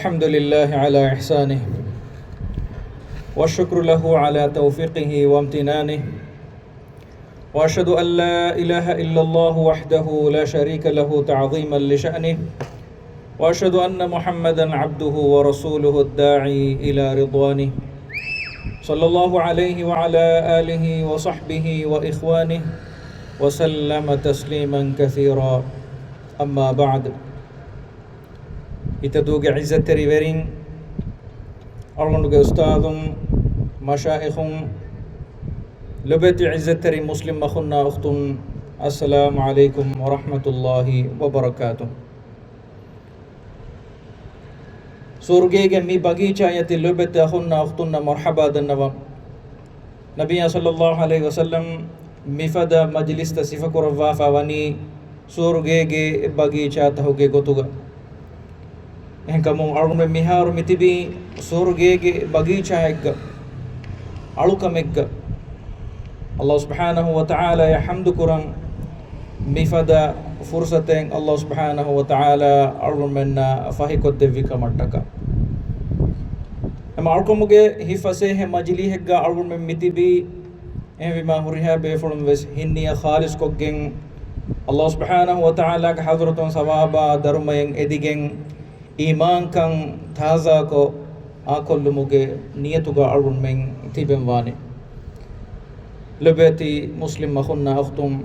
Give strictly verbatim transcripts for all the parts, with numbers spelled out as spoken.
الحمد لله على إحسانه، والشكر له على توفيقه وامتنانه، وأشهد أن لا إله إلا الله وحده لا شريك له تعظيما لشأنه، وأشهد أن محمدا عبده ورسوله الداعي إلى رضوانه، صلى الله عليه وعلى آله وصحبه وإخوانه وسلم تسليما كثيرا. أما بعد. އިތަދޫގެ ޢިއްޒަތްތެރި ވެރިން، އަޅުގަނޑުގެ އުސްތާޛުން، މަޝާއިޚުން، ލޮބެތި ޢިއްޒަތްތެރި މުސްލިމް އަޚުންނާ އުޚްތުން، އައްސަލާމު ޢަލައިކުމް ވަރަޙްމަތުﷲި ވަބަރަކާތުހު. ސުވަރުގޭގެ މި ބަގީޗާއަށް ތި ލޮބެތި އަޚުންނާ އުޚްތުންނަށް މަރްޙަބާ ދަންނަވަން. ނަބިއްޔާ ޞައްލައްލާހު ޢަލައިހި ވަސައްލަމް މިފަދަ މަޖިލިސްތައް ސިފަކުރައްވާފަ ވަނީ ސުވަރުގޭގެ ބަގީޗާތަކުގެ ގޮތުގަ. އެހެންކަމުން އަޅުގަނޑު މިހާރު މިތިބީ ސުވަރުގޭގެ ބަގީޗާއެއްގަ، އަޅުކަމެއްގަ. ﷲ ސުބްޙާނަހޫ ވަތަޢާލާއަށް ޙަމްދު ކުރަން، މިފަދަ ފުރުޞަތެއް ﷲ ސުބްޙާނަހޫ ވަތަޢާލާ އަޅުގަނޑުމެންނަށް ފަހިކޮށްދެއްވި ކަމަށްޓަކާ. އެމަ އަޅުކަމުގެ ހިތް ފަސޭހަ މަޖިލީހެއްގަ އަޅުގަނޑުމެން މިތިބީ. އެހެންވީމާ ހުރިހާ ބޭފުޅުން ވެސް ހިތް ނިޔަތް ޚާލިޞްކޮށްގެން، ﷲ ސުބްޙާނަހޫ ވަތަޢާލާގެ ޙަޟްރަތުން ޘަވާބާ ދަރުމައެއް އެދިގެން، އީމާންކަން ތާޒާކޮށް އާކޮށްލުމުގެ ނިޔަތުގަ އަޅުގަނޑުމެން ތިބެންވާނެ. ލޮބެތި މުސްލިމް އަޚުންނާ އުޚްތުން،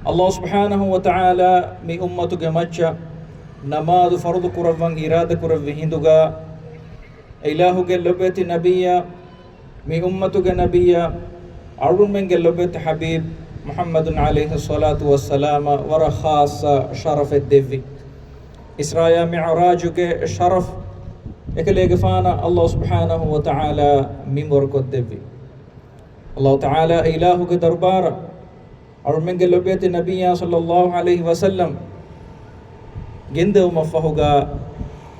ﷲ ސުބްޙާނަހޫ ވަތަޢާލާ މި އުއްމަތުގެ މައްޗަށް ނަމާދު ފަރުޟު ކުރައްވަން އިރާދަ ކުރެއްވި ހިނދުގަ، އިލާހުގެ ލޮބެތި ނަބިއްޔާ މި އުއްމަތުގެ ނަބިއްޔާ، އަޅުގަނޑުމެންގެ ލޮބެތި ޙަބީބް މުޙައްމަދު ޢަލައިހިއްޞަލާތު ވައްސަލާމަށް ވަރަށް ޚާއްޞަ ޝަރަފެއް ދެއްވި. އިސްރާއާ މިޢުރާޖުގެ ޝަރަފް އެކަލޭގެފާނަށް ﷲ ސުބްޙާނަހޫ ވަތަޢާލާ މިންވަރުކޮށްދެއްވި. ﷲ ތަޢާލާ އިލާހުގެ ދަރުބާރަށް އަޅުމެންގެ ލޮބުވެތި ނަބިއްޔާ ޞައްލައްލާހު ޢަލައިހި ވަސައްލަމް ގެންދެވުމަށްފަހުގަ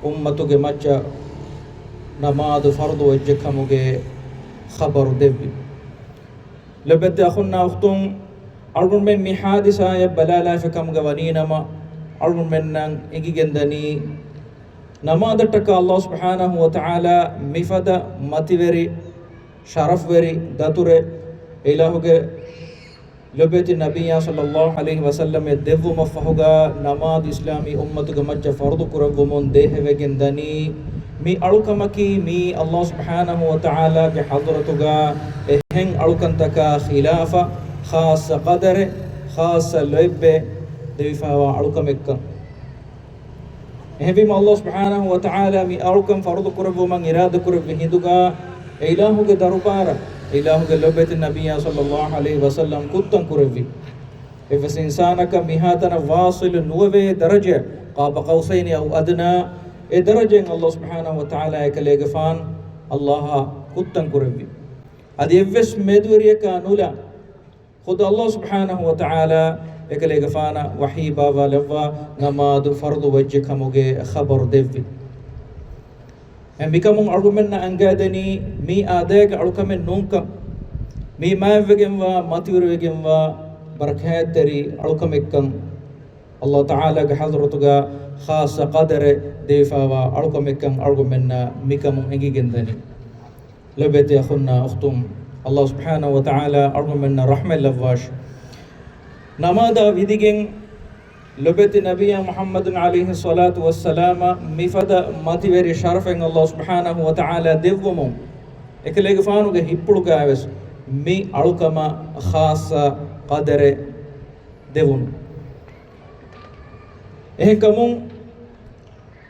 އުއްމަތުގެ މައްޗަށް ނަމާދު ފަރުޟު ވެއްޖެ ކަމުގެ ޚަބަރު ދެއްވި. ލޮބެތި އަޚުންނާ އުޚްތުން، އަޅުގަނޑުމެން މި ޙާދިސާއަށް ބަލާލާފި ކަމުގަ ވަނީނަމަ، އަޅުގަނޑުމެންނަށް އެނގިގެންދަނީ ނަމާދަށްޓަކާ ﷲ ސުބްޙާނަހޫ ވަތަޢާލާ މިފަދަ މަތިވެރި، ޝަރަފްވެރި ދަތުރެއް އިލާހުގެ ލޮބެތި ނަބިއްޔާ ޞައްލައްލާހު ޢަލައިހި ވަސައްލަމަށް ދެއްވުމަށްފަހުގަ، ނަމާދު އިސްލާމީ އުއްމަތުގެ މައްޗަށް ފަރުޟު ކުރެއްވުމުން ދޭހަވެގެން ދަނީ، މި އަޅުކަމަކީ މީ ﷲ ސުބްޙާނަހޫ ވަތަޢާލާގެ ޙަޟްރަތުގަ އެހެން އަޅުކަންތަކާ ޚިލާފަށް ޚާއްޞަ ޤަދަރެއް، ޚާއްޞަ ލޯތްބެއް ދެވިފައިވާ އަޅުކަމެއްކަން. އެހެންވީމަ ﷲ ސުބްޙާނަހޫ ވަތަޢާލާ މި އަޅުކަން ފަރުޟު ކުރެއްވުމަށް އިރާދަ ކުރެއްވި ހިނދުގަ، އެ އިލާހުގެ ދަރުބާރަށް އެ އިލާހުގެ ލޮބެތި ނަބިއްޔާ ޞައްލައްލާހު ޢަލައިހި ވަސައްލަމް ކުއްތަން ކުރެއްވި. އެއްވެސް އިންސާނަކަށް މިހާތަނަށް ވާޞިލު ނުވެވޭ ދަރަޖައަށް، ޤާބަ ޤައުސައިނި އައު އަދްނާ، އެ ދަރަޖައިން ﷲ ސުބްޙާނަހޫ ވަތަޢާލާ އެކަލޭގެފާނު ﷲ އާ ކުއްތަން ކުރެއްވި. އަދި އެއްވެސް މެދުވެރިޔަކާ ނުލާ، ޚުދު ﷲ ސުބްޙާނަހޫ ވަތަޢާލާ އެކަލޭގެފާނަށް ވަޙީ ބާވާލައްވާ ނަމާދު ފަރުޟު ވެއްޖެ ކަމުގެ ޚަބަރު ދެއްވި. އެ މިކަމުން އަޅުގަނޑުމެންނަށް އަންގައިދެނީ މީ އާދައިގެ އަޅުކަމެއް ނޫންކަން، މީ މާތްވެގެންވާ، މަތިވެރިވެގެންވާ، ބަރަކާތްތެރި އަޅުކަމެއްކަން، ﷲ ތަޢާލާގެ ޙަޟްރަތުގަ ޚާއްޞަ ޤަދަރެއް ދެވިފައިވާ އަޅުކަމެއްކަން އަޅުގަނޑުމެންނަށް މިކަމުން އެނގިގެންދަނީ. ލޮބެތި އަޚުންނާ އުޚްތުން، ﷲ ސުބްޙާނަހޫ ވަތަޢާލާ އަޅުގަނޑުމެންނަށް ރަޙްމަތް ލައްވާށި. ނަމާދާ ވިދިގެން ލޮބެތި ނަބިއްޔާ މުޙައްމަދު ޢަލައިހިއްޞަލާތު ވައްސަލާމަށް މިފަދަ މަތިވެރި ޝަރަފެއް ﷲ ސުބްޙާނަހޫ ވަތަޢާލާ ދެއްވުމުން، އެކަލޭގެފާނުގެ ހިތްޕުޅުގައިވެސް މި އަޅުކަމަށް ޚާއްޞަ ޤަދަރެއް ދެވުނު. އެހެންކަމުން،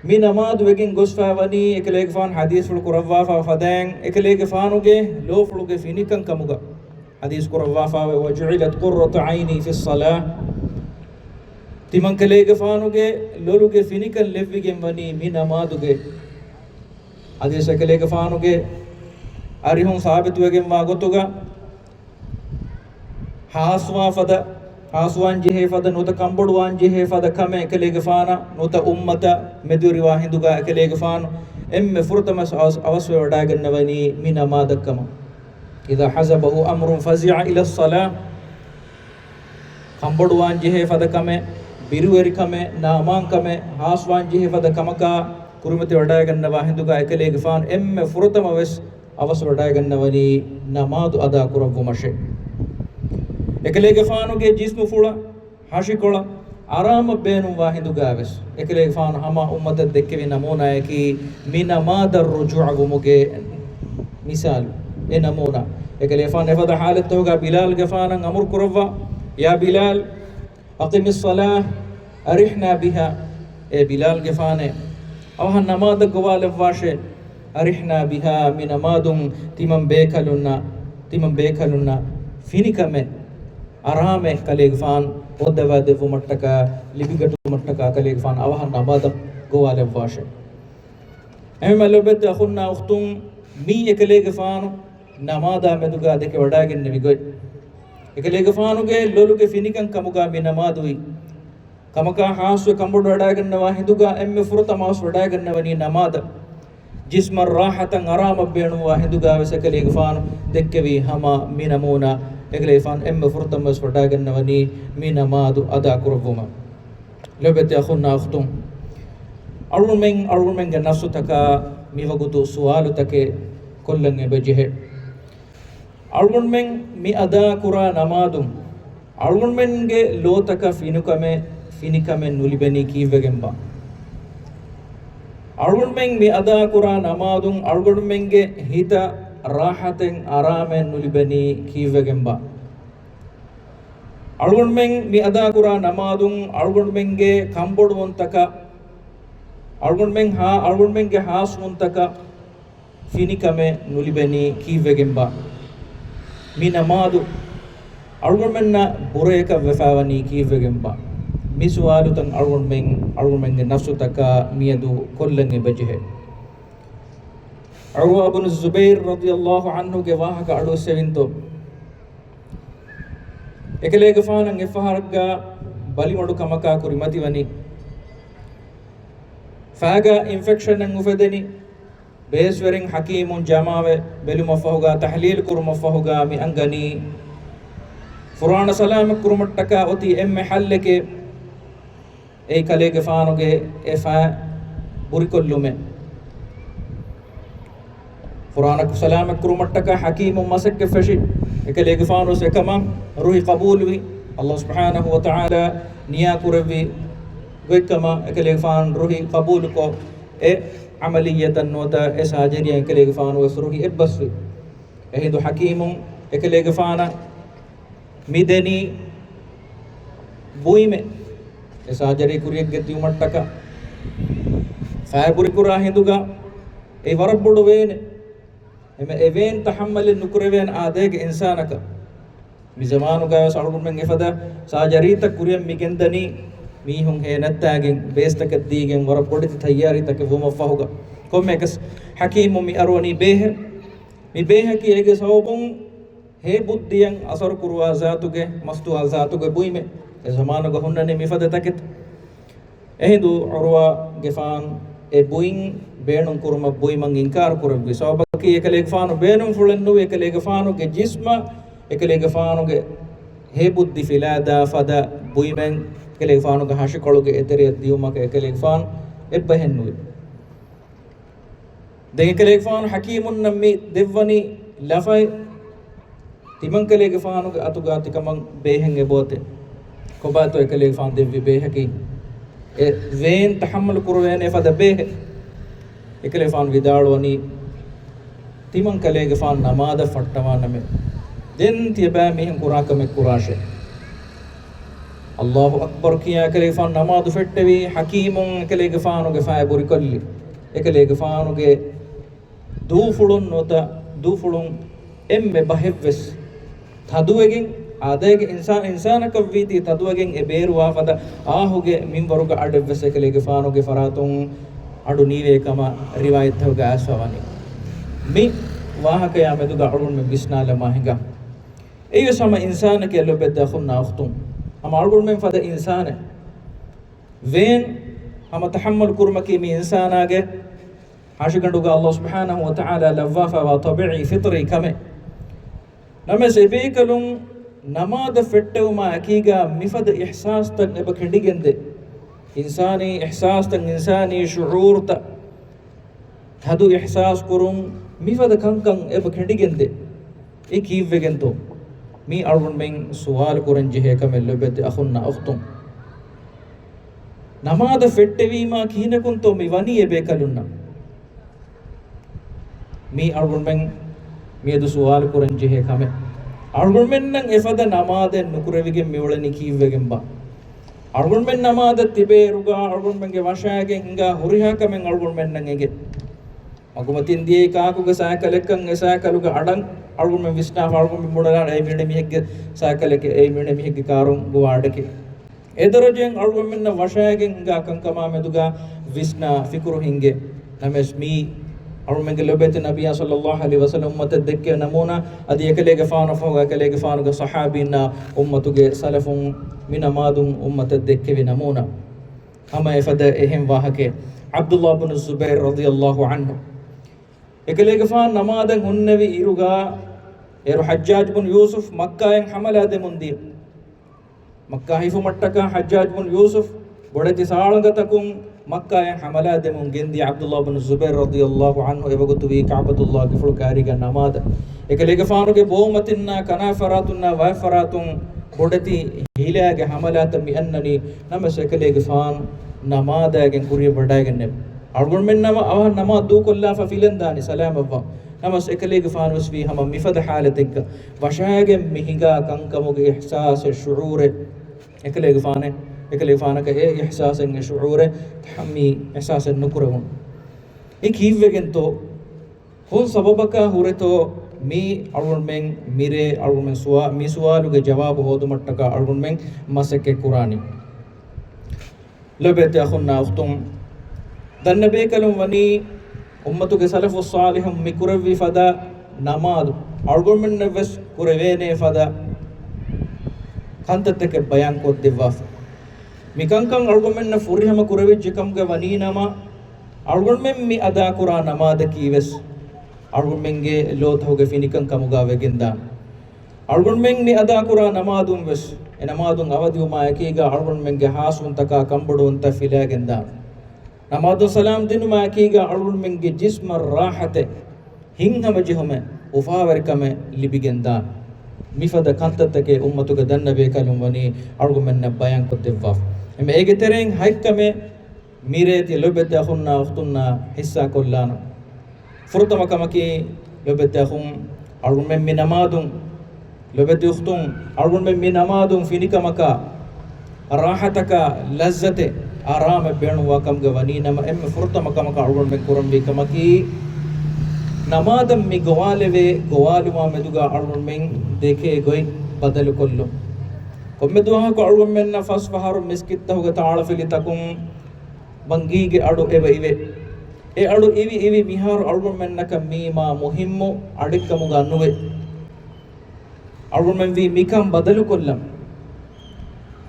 މި ނަމާދު ވެގެން ގޮސްފައިވަނީ އެކަލޭގެފާނު ޙަދީޘްފުޅު ކުރައްވާފަ ފަދައިން، އެކަލޭގެފާނުގެ ލޯފުޅުގެ ފިނިކަން ކަމުގަ ޙަދީޘް ކުރައްވާފައިވޭ، "وجعلت قرة عيني في الصلاة." ތިމަންކަލޭގެފާނުގެ ލޮލުގެ ފިނިކަން ލެއްވިގެން ވަނީ މި ނަމާދުގައި. ޙަދީޘް އެކަލޭގެފާނުގެ އަރިހުން ސާބިތުވެގެންވާ ގޮތުގަ، ހާސްވާ ފަދަ، ހާސްވާން ޖެހޭ ފަދަ، ނުވަތަ ކަންބޮޑުވާން ޖެހޭ ފަދަ ކަމެއް އެކަލޭގެފާނަށް، ނުވަތަ އުއްމަތަށް މެދުވެރިވާ ހިނދުގަ އެކަލޭގެފާނު އެންމެ ފުރަތަމަ އަވަސް، އަވަސްވެވަޑައިގަންނަވަނީ މި ނަމާދަށްކަމަށް. "إذا حزبه أمر فزع إلى الصلاة." ކަންބޮޑުވާން ޖެހޭ ފަދަ ކަމެއް، ބިރުވެރިކަމެއް، ނާމާންކަމެއް، ހާސްވާން ޖެހޭ ފަދަ ކަމަކާ، ކުރިމަތިވަޑައިގަންނަވާ ހިނދުގަ އެކަލޭގެފާނު އެންމެ ފުރަތަމަ ވެސް އަވަސްވަޑައިގަންނަވަނީ ނަމާދު އަދާކުރައްވުމަށޭ. އެކަލޭގެފާނުގެ ޖިސްމުފުޅަށް، ހަށިކޮޅަށް އަރާމަށް ބޭނުންވާ ހިނދުގަވެސް އެކަލޭގެފާނު ހަމަ އުއްމަތަށް ދެއްކެވި ނަމޫނާއަކީ މި ނަމާދަށް ރުޖޫޢަވުމުގެ މިސާލު. އެ ނަމޫނާ އެކަލޭގެފާނު އެފަދަ ޙާލަތްތަކުގަ ބިލާލްގެފާނަށް އަމުރު ކުރައްވާ، يا بلال، أقم الصلاة، أرحنا بها. އޭ ބިލާލްގެފާނޭ، އަވަހަށް ނަމާދަށް ގޮވާލައްވާށޭ. أرحنا بها، މި ނަމާދުން ތިމަން ބޭކަލުންނަށް، ތިމަން ބޭކަލުންނަށް ފިނިކަމެއް، އަރާމެއް ކަލޭގެފާނު ހޯއްދަވާ ދެއްވުމަށްޓަކާ، ލިބިގަތުމަށްޓަކާ ކަލޭގެފާނު އަވަހަށް ނަމާދަށް ގޮވާލައްވާށޭ. އެހެންވެ ލޮބުވެތި އަޚުންނާ އުޚްތުން، މީ އެކަލޭގެފާނު ނަމާދާ މެދުގަ ދެކެ ވަޑައިގެންނެވި ގޮތް. އެކަލޭގެފާނުގެ ލޮލުގެ ފިނިކަން ކަމުގަ މި ނަމާދު އޮތް. ކަމަކާ ހާސްވެ ކަނބޮޑުވެވަޑައިގަންނަވާ ހިނދުގަ އެންމެ ފުރަތަމަ އަވަސް ވަޑައިގަންނަވަނީ ނަމާދަށް. ޖިސްމަށް ރާޙަތަށް އަރާމަށް ބޭނުންވާ ހިނދުގަވެސް އެކަލޭގެފާނު ދެއްކެވީ ހަމަ މި ނަމޫނާ. އެކަލޭގެފާނު އެންމެ ފުރަތަމަވެސް ވަޑައިގަންނަވަނީ މި ނަމާދު އަދާކުރައްވުމަށް. ލޮބުވެތި އަޚުންނާ އުޚްތުން، އަޅުގަނޑުމެން، އަޅުގަނޑުމެންގެ ނަފްސުތަކާ މިވަގުތު ސުވާލުތަކެއް ކޮށްލަން އެބަޖެހޭ. އަޅުގަނޑުމެން މި އަދާކުރާ ނަމާދުން އަޅުގަނޑުމެންގެ ލޯތަކަށް ފިނިކަމެއް، ފިނިކަމެއް ނުލިބެނީ ކީއްވެގެންބާ؟ އަޅުގަނޑުމެން މި އަދާކުރާ ނަމާދުން އަޅުގަނޑުމެންގެ ހިތަށް ރާޙަތެއް، އަރާމެއް ނުލިބެނީ ކީއްވެގެންބާ؟ އަޅުގަނޑުމެން މި އަދާކުރާ ނަމާދުން އަޅުގަނޑުމެންގެ ކަނބޮޑުވުންތަކަށް، އަޅުގަނޑުމެން ހާ-، އަޅުގަނޑުމެންގެ ހާސްވުންތަކަށް ފިނިކަމެއް ނުލިބެނީ ކީއްވެގެންބާ؟ މި ނަމާދު އަޅުގަނޑުމެންނަށް ބުރައަކަށް ވެފައިވަނީ ކީއްވެގެންބާ؟ މި ސުވާލުތައް އަޅުގަނޑުމެން، އަޅުގަނޑުމެންގެ ނަފްސުތަކާ މިއަދު ކޮށްލަން އެބަޖެހޭ. ޢުރްވާ ބުނު ޒުބައިރު ރަޟިޔަﷲ ޢަންހުގެ ވާހަކަ އަޑުއައްސެވިންތޯ؟ އެކަލޭގެފާނަށް އެއްފަހަރަށްގާ ބަލިމަޑު ކަމަކާ ކުރިމަތިވަނީ. ފައިގާ އިންފެކްޝަނެއް އުފެދެނީ. ބޭސްވެރިން ޙަކީމުން ޖަމާވެ ބެލުމަށްފަހުގާ، ތަޙްލީލު ކުރުމަށްފަހުގާ މި އަންގަނީ، ފުރާނަ ސަލާމަތް ކުރުމަށްޓަކާ އޮތީ އެންމެ ޙައްލެކޭ، އެއީ ކަލޭގެފާނުގެ އެ ފައި ބުރިކޮށްލުމޭ. ފުރާނަ ސަލާމަތް ކުރުމަށްޓަކާ ޙަކީމުން މަސައްކަތް ފެށި، އެކަލޭގެފާނުވެސް އެކަމަށް ރުހި ޤަބޫލުވި. ﷲ ސުބްޙާނަހޫ ވަތަޢާލާ ނިޔާ ކުރެއްވި ގޮތްކަމަށް އެކަލޭގެފާނު ރުހި ޤަބޫލުކޮށް، އެ ޢަމަލިއްޔަތަށް ނުވަތަ އެ ސާޖަރީއަށް އެކަލޭގެފާނުވެސް ރުހި އެއްބަސްވި. އެހިނދު ޙަކީމުން އެކަލޭގެފާނަށް މި ދެނީ ބުއިމެއް، އެ ސާޖަރީ ކުރިއަށް ގެންދިއުމަށްޓަކާ. ފައިބުރިކުރާ ހިނދުގަ އެ ވަރަށް ބޮޑު ވޭނެއް. އެމެ އެ ވޭން ތަޙައްމަލެއް ނުކުރެވޭނެ އާދައިގެ އިންސާނަކަށް. މި ޒަމާނުގަވެސް އަޅުގަނޑުމެން އެފަދަ ސާޖަރީތައް ކުރިއަށް މި ގެންދަނީ، މީހުން ހޭ ނައްތާގެން ބޭސްތަކެއް ދީގެން ވަރަށް ބޮޑެތި ތައްޔާރީތަކެއް ވުމަށްފަހުގަ. ކޮންމެއަކަސް ޙަކީމު މި އަރުވަނީ ބޭހެއް. މި ބޭހަކީ އޭގެ ސަބަބުން ހޭ ބުއްދިއަށް އަސަރު ކުރުވާ ޒާތުގެ، މަސްތުވާ ޒާތުގެ ބުއިމެއް. އެ ޒަމާނުގަ ހުންނަނީ މިފަދަ ތަކެތި. އެހިނދު ޢުރްވާގެފާނު އެ ބުއިން ބޭނުން ކުރުމަށް ބުއިމަށް އިންކާރު ކުރެއްވި. ސަބަބަކީ އެކަލޭގެފާނު ބޭނުންފުޅެއް ނުވި، އެކަލޭގެފާނުގެ ޖިސްމަށް އެކަލޭގެފާނުގެ ހޭ ބުއްދި ފިލާދާ ފަދަ ބުއިމެއް އެކަލޭގެފާނުގެ ހަށިކޮޅުގެ އެތެރެއަށް ދިއުމަކަށް އެކަލޭގެފާނު އެއްބަހެއް ނުވި. ދެން އެކަލޭގެފާނު ޙަކީމުންނަށް މި ދެއްވަނީ ލަފައެއް. ތިމަންކަލޭގެފާނުގެ އަތުގާ ތިކަމަށް ބޭހެއް އެބައޮތޭ. ކޮބާތޯ އެކަލޭގެފާނު ދެއްވި ބޭހަކީ؟ އެ ވޭން ތަޙައްމަލު ކުރެވޭނެ ފަދަ ބޭހެއް. އެކަލޭގެފާނު ވިދާޅުވަނީ، ތިމަންކަލޭގެފާނު ނަމާދަށް ފައްޓަވާނަމޭ. ދެން ތިޔަބައިމީހުން ކުރާ ކަމެއް ކުރާށޭ. ﷲ އަކްބަރު ކިޔާ އެކަލޭގެފާނު ނަމާދު ފެއްޓެވި. ޙަކީމުން އެކަލޭގެފާނުގެ ފައި ބުރިކޮށްލި. އެކަލޭގެފާނުގެ ދޫފުޅުން ނުވަތަ ދޫފުޅުން އެންމެ ބަހެއްވެސް ތަދުވެގެން، އާދައިގެ އިންސާ-، އިންސާނަކަށްވީތީ ތަދުވެގެން އެ ބޭރުވާ ފަދަ އާހުގެ މިންވަރުގަ އަޑެއްވެސް އެކަލޭގެފާނުގެ ފަރާތުން އަޑު ނީވޭ ކަމަށް ރިވާޔަތްތަކުގަ އައިސްފަ ވަނީ. މި ވާހަކަޔާ މެދުގަ އަޅުގަނޑުމެން ވިސްނާލަމާ ހިނގާ. އެއީވެސް ހަމަ އިންސާނެކޭ ލޮބުވެތި އަޚުންނާ އުޚްތުން. ހަމަ އަޅުގަނޑުމެން ފަދަ އިންސާނެއް. ވޭން ހަމަ ތަޙައްމަލު ކުރުމަކީ މި އިންސާނާގެ ހަށިގަނޑުގަ ﷲ ސުބްޙާނަހޫ ވަތަޢާލާ ލައްވާފައިވާ ޠަބީޢީ ފިޠްރީ ކަމެއް. ނަމަވެސް އެބޭކަލުން ނަމާދަށް ފެއްޓެވުމާ އެކީގަ މިފަދަ އިޙްސާސްތައް އެބަ ކެނޑިގެންދޭ. އިންސާނީ އިޙްސާސްތައް، އިންސާނީ ޝުޢޫރުތައް، ހަދު އިޙްސާސް ކުރުން މިފަދަ ކަންކަން އެބަ ކެނޑިގެންދޭ. އެ ކީއްވެގެންތޯ؟ މީ އަޅުގަނޑުމެން ސުވާލު ކުރަން ޖެހޭ ކަމެއް ލޮބެތި އަޚުންނާ އުޚްތުން. ނަމާދަށް ފެއްޓެވީމާ ކިހިނަކުންތޯ މި ވަނީ އެބޭކަލުންނަށް؟ މީ އަޅުގަނޑުމެން މިއަދު ސުވާލު ކުރަން ޖެހޭ ކަމެއް. އަޅުގަނޑުމެންނަށް އެފަދަ ނަމާދެއް ނުކުރެވިގެން މިއުޅެނީ ކީއްވެގެންބާ؟ އަޅުގަނޑުމެން ނަމާދަށް ތިބޭއިރުގަ އަޅުގަނޑުމެންގެ ވަށާގެން ހިނގާ ހުރިހާ ކަމެއް އަޅުގަނޑުމެންނަށް އެނގޭ. މަގުމަތިން ދިޔައީ ކާކުގެ ސައިކަލެއްކަން، އެ ސައިކަލުގެ އަޑަށް އަޅުގަނޑުމެން ވިސްނާފަ އަޅުގަނޑުމެން ބުނެލާނެ އެއީ މިނެ މީހެއްގެ ސައިކަލެކޭ، އެއީ މިނެ މީހެއްގެ ކާރުން ގޮވާ އަޑެކޭ. އެ ދަރަޖައިން އަޅުގަނޑުމެންނަށް ވަށާގެން ހިނގާ ކަންކަމާ މެދުގަ ވިސްނާ ފިކުރު ހިނގޭ. ނަމަވެސް މީ އަޅުގަނޑުމެންގެ ލޮބެތި ނަބިއްޔާ ޞައްލައްލާހު ޢަލައިހި ވަސައްލަމް އުއްމަތަށް ދެއްކެވި ނަމޫނާ، އަދި އެކަލޭގެފާނަށް ފަހު އެކަލޭގެފާނުގެ ޞަޙާބީންނާ އުއްމަތުގެ ސަލަފުން މި ނަމާދުން އުއްމަތަށް ދެއްކެވި ނަމޫނާ. ހަމަ އެފަދަ އެހެން ވާހަކައެއް. ޢަބްދުﷲ ބިން ޒުބައިރު ރަޟިޔަﷲ ޢަންހު އެކަލޭގެފާނު ނަމާދަށް ހުންނެވި އިރުގަ އޭރު ޙައްޖާޖް ބިން ޔޫސުފް މައްކާއިން ޙަމަލާ ދެމުން ދިޔަ. މައްކާ ހިފުމަށްޓަކާ ޙައްޖާޖް ބިން ޔޫސުފް ބޮޑެތި ސާޅަނގަތަކުން މައްކާއިން ޙަމަލާ ދެމުން ގެންދިޔަ ޢަބްދުﷲ ބިން ޒުބައިރު ރަޟިޔަﷲ ޢަންހު އެވަގުތު ވީ ކަޢުބަތުﷲގެފުޅު ކާރީގަ ނަމާދަށް. އެކަލޭގެފާނުގެ ބޯމަތިންނާ ކަނާތް ފަރާތުންނާ ވާތް ފަރާތުން ބޮޑެތި ހިލާގެ ޙަމަލާތައް މި އަންނަނީ. ނަމަވެސް އެކަލޭގެފާނު ނަމާދާގެން ކުރިއަށް ވަޑައިގެންނެވި. އަޅުގަނޑުމެންނަމަ އަވަހަށް ނަމާދު ދޫކޮށްލާފަ ފިލަން ދާނީ ސަލާމަށްވާ. ނަމަވެސް އެކަލޭގެފާނުވެސް ވީ ހަމަ މިފަދަ ޙާލަތެއްގަ. ވަށާގެން މި ހިނގާ ކަންކަމުގެ އިޙްސާސެއް، ޝުޢޫރެއް އެކަލޭގެފާނެ، އެކަލޭގެފާނަކަށް އެ އިޙްސާސެއް، އެ ޝުޢޫރެއް މި އިޙްސާސެއް ނުކުރެވުނު. އެ ކީއްވެގެންތޯ؟ ކޮން ސަބަބަކާ ހުރެތޯ މީ އަޅުގަނޑުމެން މިރޭ އަޅުގަނޑުމެން ސުވާ-، މި ސުވާލުގެ ޖަވާބު ހޯދުމަށްޓަކާ އަޅުގަނޑުމެން މަސައްކަތް ކުރާނީ؟ ލޮބެތި އަޚުންނާ އުޚްތުން، ދަންނަ ބޭކަލުން ވަނީ އުއްމަތުގެ ސަލަފުއް ޞާލިޙުން މި ކުރެއްވި ފަދަ ނަމާދު، އަޅުގަނޑުމެންނަށްވެސް ކުރެވޭނޭ ފަދަ ކަންތައްތަކެއް ބަޔާން ކޮށްދެއްވާފަ. މި ކަންކަން އަޅުގަނޑުމެންނަށް ފުރިހަމަ ކުރެވިއްޖެ ކަމުގަ ވަނީ ނަމަ، އަޅުގަނޑުމެން މި އަދާކުރާ ނަމާދަކީ ވެސް އަޅުގަނޑުމެންގެ ލޯތަހުގެ ފިނިކަން ކަމުގަ ވެގެންދާނެ. އަޅުގަނޑުމެން މި އަދާކުރާ ނަމާދުން ވެސް، އެ ނަމާދުން އަވަދިވުމާ އެކީގަ އަޅުގަނޑުމެންގެ ހާސްވުންތަކާ ކަންބޮޑުވުންތައް ފިލާގެންދާނެ. ނަމާދުން ސަލާމް ދިނުމާ އެކީގަ އަޅުގަނޑުމެންގެ ޖިސްމަށް ރާޙަތެއް، ހިތްހަމަޖެހުމެއް، އުފާވެރިކަމެއް ލިބިގެންދާނެ. މިފަދަ ކަންތައްތަކެއް އުއްމަތުގެ ދަންނަ ބޭކަލުން ވަނީ އަޅުގަނޑުމެންނަށް ބަޔާންކޮށްދެއްވާފަ. އެމެ އޭގެ ތެރެއިން ހަތްކަމެއް މިރޭ ތި ލޮބެތި އަޚުންނާ އުޚްތުންނާ ހިއްސާކޮށްލާނަން. ފުރަތަމަ ކަމަކީ، ލޮބެތި އަޚުން، އަޅުގަނޑުމެން މި ނަމާދުން ލޮބެތި އުޚްތުން، އަޅުގަނޑުމެން މި ނަމާދުން ފިނިކަމަކާ، ރާޙަތަކާ، ލައްޒަތެއް، އާރާމެއް ބޭނުންވާ ކަމުގަ ވަނީ ނަމަ، އެންމެ ފުރަތަމަ ކަމަކަށް އަޅުގަނޑުމެން ކުރަންވީ ކަމަކީ، ނަމާދަށް މި ގޮވާލެވޭ ގޮވާލުމާ މެދުގަ އަޅުގަނޑުމެން ދެކޭ ގޮތް ބަދަލުކޮށްލުން. ކޮންމެ ދުވަހަކު އަޅުގަނޑުމެންނަށް ފަސް ފަހަރު މިސްކިތްތަހުގެ ތާޅަފިލިތަކުން ބަންގީގެ އަޑު އެބަ އިވޭ. އެ އަޑު އިވި އިވި މިހާރު އަޅުގަނޑުމެންނަކަށް މީ މާ މުހިއްމު އަޑެއްކަމުގަ ނުވޭ. އަޅުގަނޑުމެން ވީ މިކަން ބަދަލުކޮށްލަން.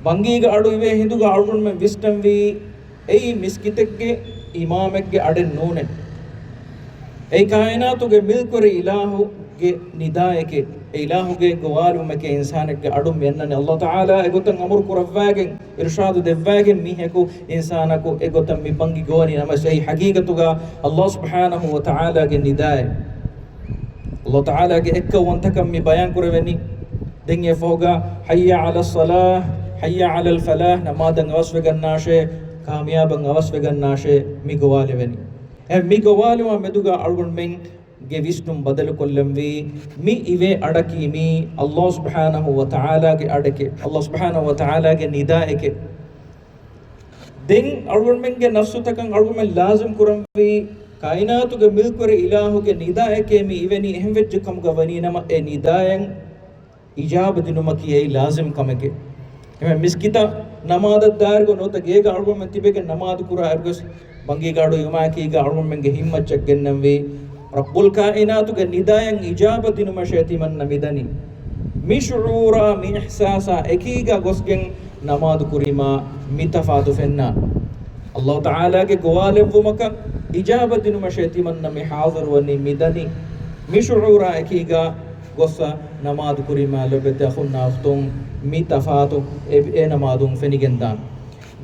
ބަންގީގެ އަޑު އިވޭ ހިނދުގަ އަޅުގަނޑުމެން ވިސްނަންވީ އެއީ މިސްކިތެއްގެ އިމާމެއްގެ އަޑެއް ނޫނޭ. އެއީ ކާއިނާތުގެ މިލްކުވެރި އިލާހުގެ ނިދާއެކޭ. އެ އިލާހުގެ ގޮވާލުމެކޭ އިންސާނެއްގެ އަޑުން މި އަންނަނީ. ﷲ ތަޢާލާ އެގޮތަށް އަމުރު ކުރައްވާގެން، އިރުޝާދު ދެއްވާގެން މީހަކު އިންސާނަކު އެގޮތަށް މި ބަންގި ގޮވަނީ. ނަމަވެސް އެއީ ޙަޤީޤަތުގަ ﷲ ސުބްޙާނަހޫ ވަތަޢާލާގެ ނިދާއެއް. ﷲ ތަޢާލާގެ އެއްކައުވަންތަކަން މި ބަޔާން ކުރެވެނީ. ދެން އެ ފަހުގަ ޙައްޔަ ޢަލައްޞަލާޙް، ޙައްޔަ ޢަލަލް ފަލާޙް، ނަމާދަށް އަވަސްވެގަންނާށޭ، ކާމިޔާބަށް އަވަސްވެގަންނާށޭ މި ގޮވާލެވެނީ. އެ މި ގޮވާލުމާ މެދުގަ އަޅުގަނޑުމެންގެ ވިސްނުން ބަދަލުކޮށްލަންވީ، މި އިވޭ އަޑަކީ މީ ﷲ ސުބްޙާނަހޫ ވަތަޢާލާގެ އަޑެކޭ، ﷲ ސުބްޙާނަހޫ ވަތަޢާލާގެ ނިދާއެކޭ. ދެން އަޅުގަނޑުމެންގެ ނަފްސުތަކަށް އަޅުގަނޑުމެން ލާޒިމް ކުރަންވީ، ކާއިނާތުގެ މިލްކުވެރި އިލާހުގެ ނިދާއެކޭ މި އިވެނީ، އެހެންވެއްޖެ ކަމުގަ ވަނީ ނަމަ، އެ ނިދާއަށް އިޖާބަ ދިނުމަކީ އެއީ ލާޒިމް ކަމެކޭ. އެމެ މިސްކިތަށް ނަމާދަށް ދާއިރުގަ ނުވަތަ ގޭގަ އަޅުގަނޑުމެން ތިބެގެން ނަމާދު ކުރާ އިރުގަސް ބަންގީގަ އަޑު އިވުމާއެކީގަ އަޅުގަނޑުމެންގެ ހިއްމަތްޗަށް ގެންނަންވީ، ރައްބުލް ކާއިނާތުގެ ނިދާއަށް އިޖާބަ ދިނުމަށޭ ތިމަންނަ މިދަނީ. މި ޝުޢޫރާ މި އިޙްސާސާ އެކީގަ ގޮސްގެން ނަމާދު ކުރީމާ މި ތަފާތު ފެންނާނެ. ﷲ ތަޢާލާގެ ގޮވާލެއްވުމަކަށް އިޖާބަ ދިނުމަށޭ ތިމަންނަ މި ޙާޟިރުވަނީ މިދަނީ. މި ޝުޢޫރާ އެކީގަ ގޮއްސަ ނަމާދު ކުރީމާ ލޮބެތި އަޚުންނާ އުޚްތުން މި ތަފާތު އެ، އެ ނަމާދުން ފެނިގެންދާނެ.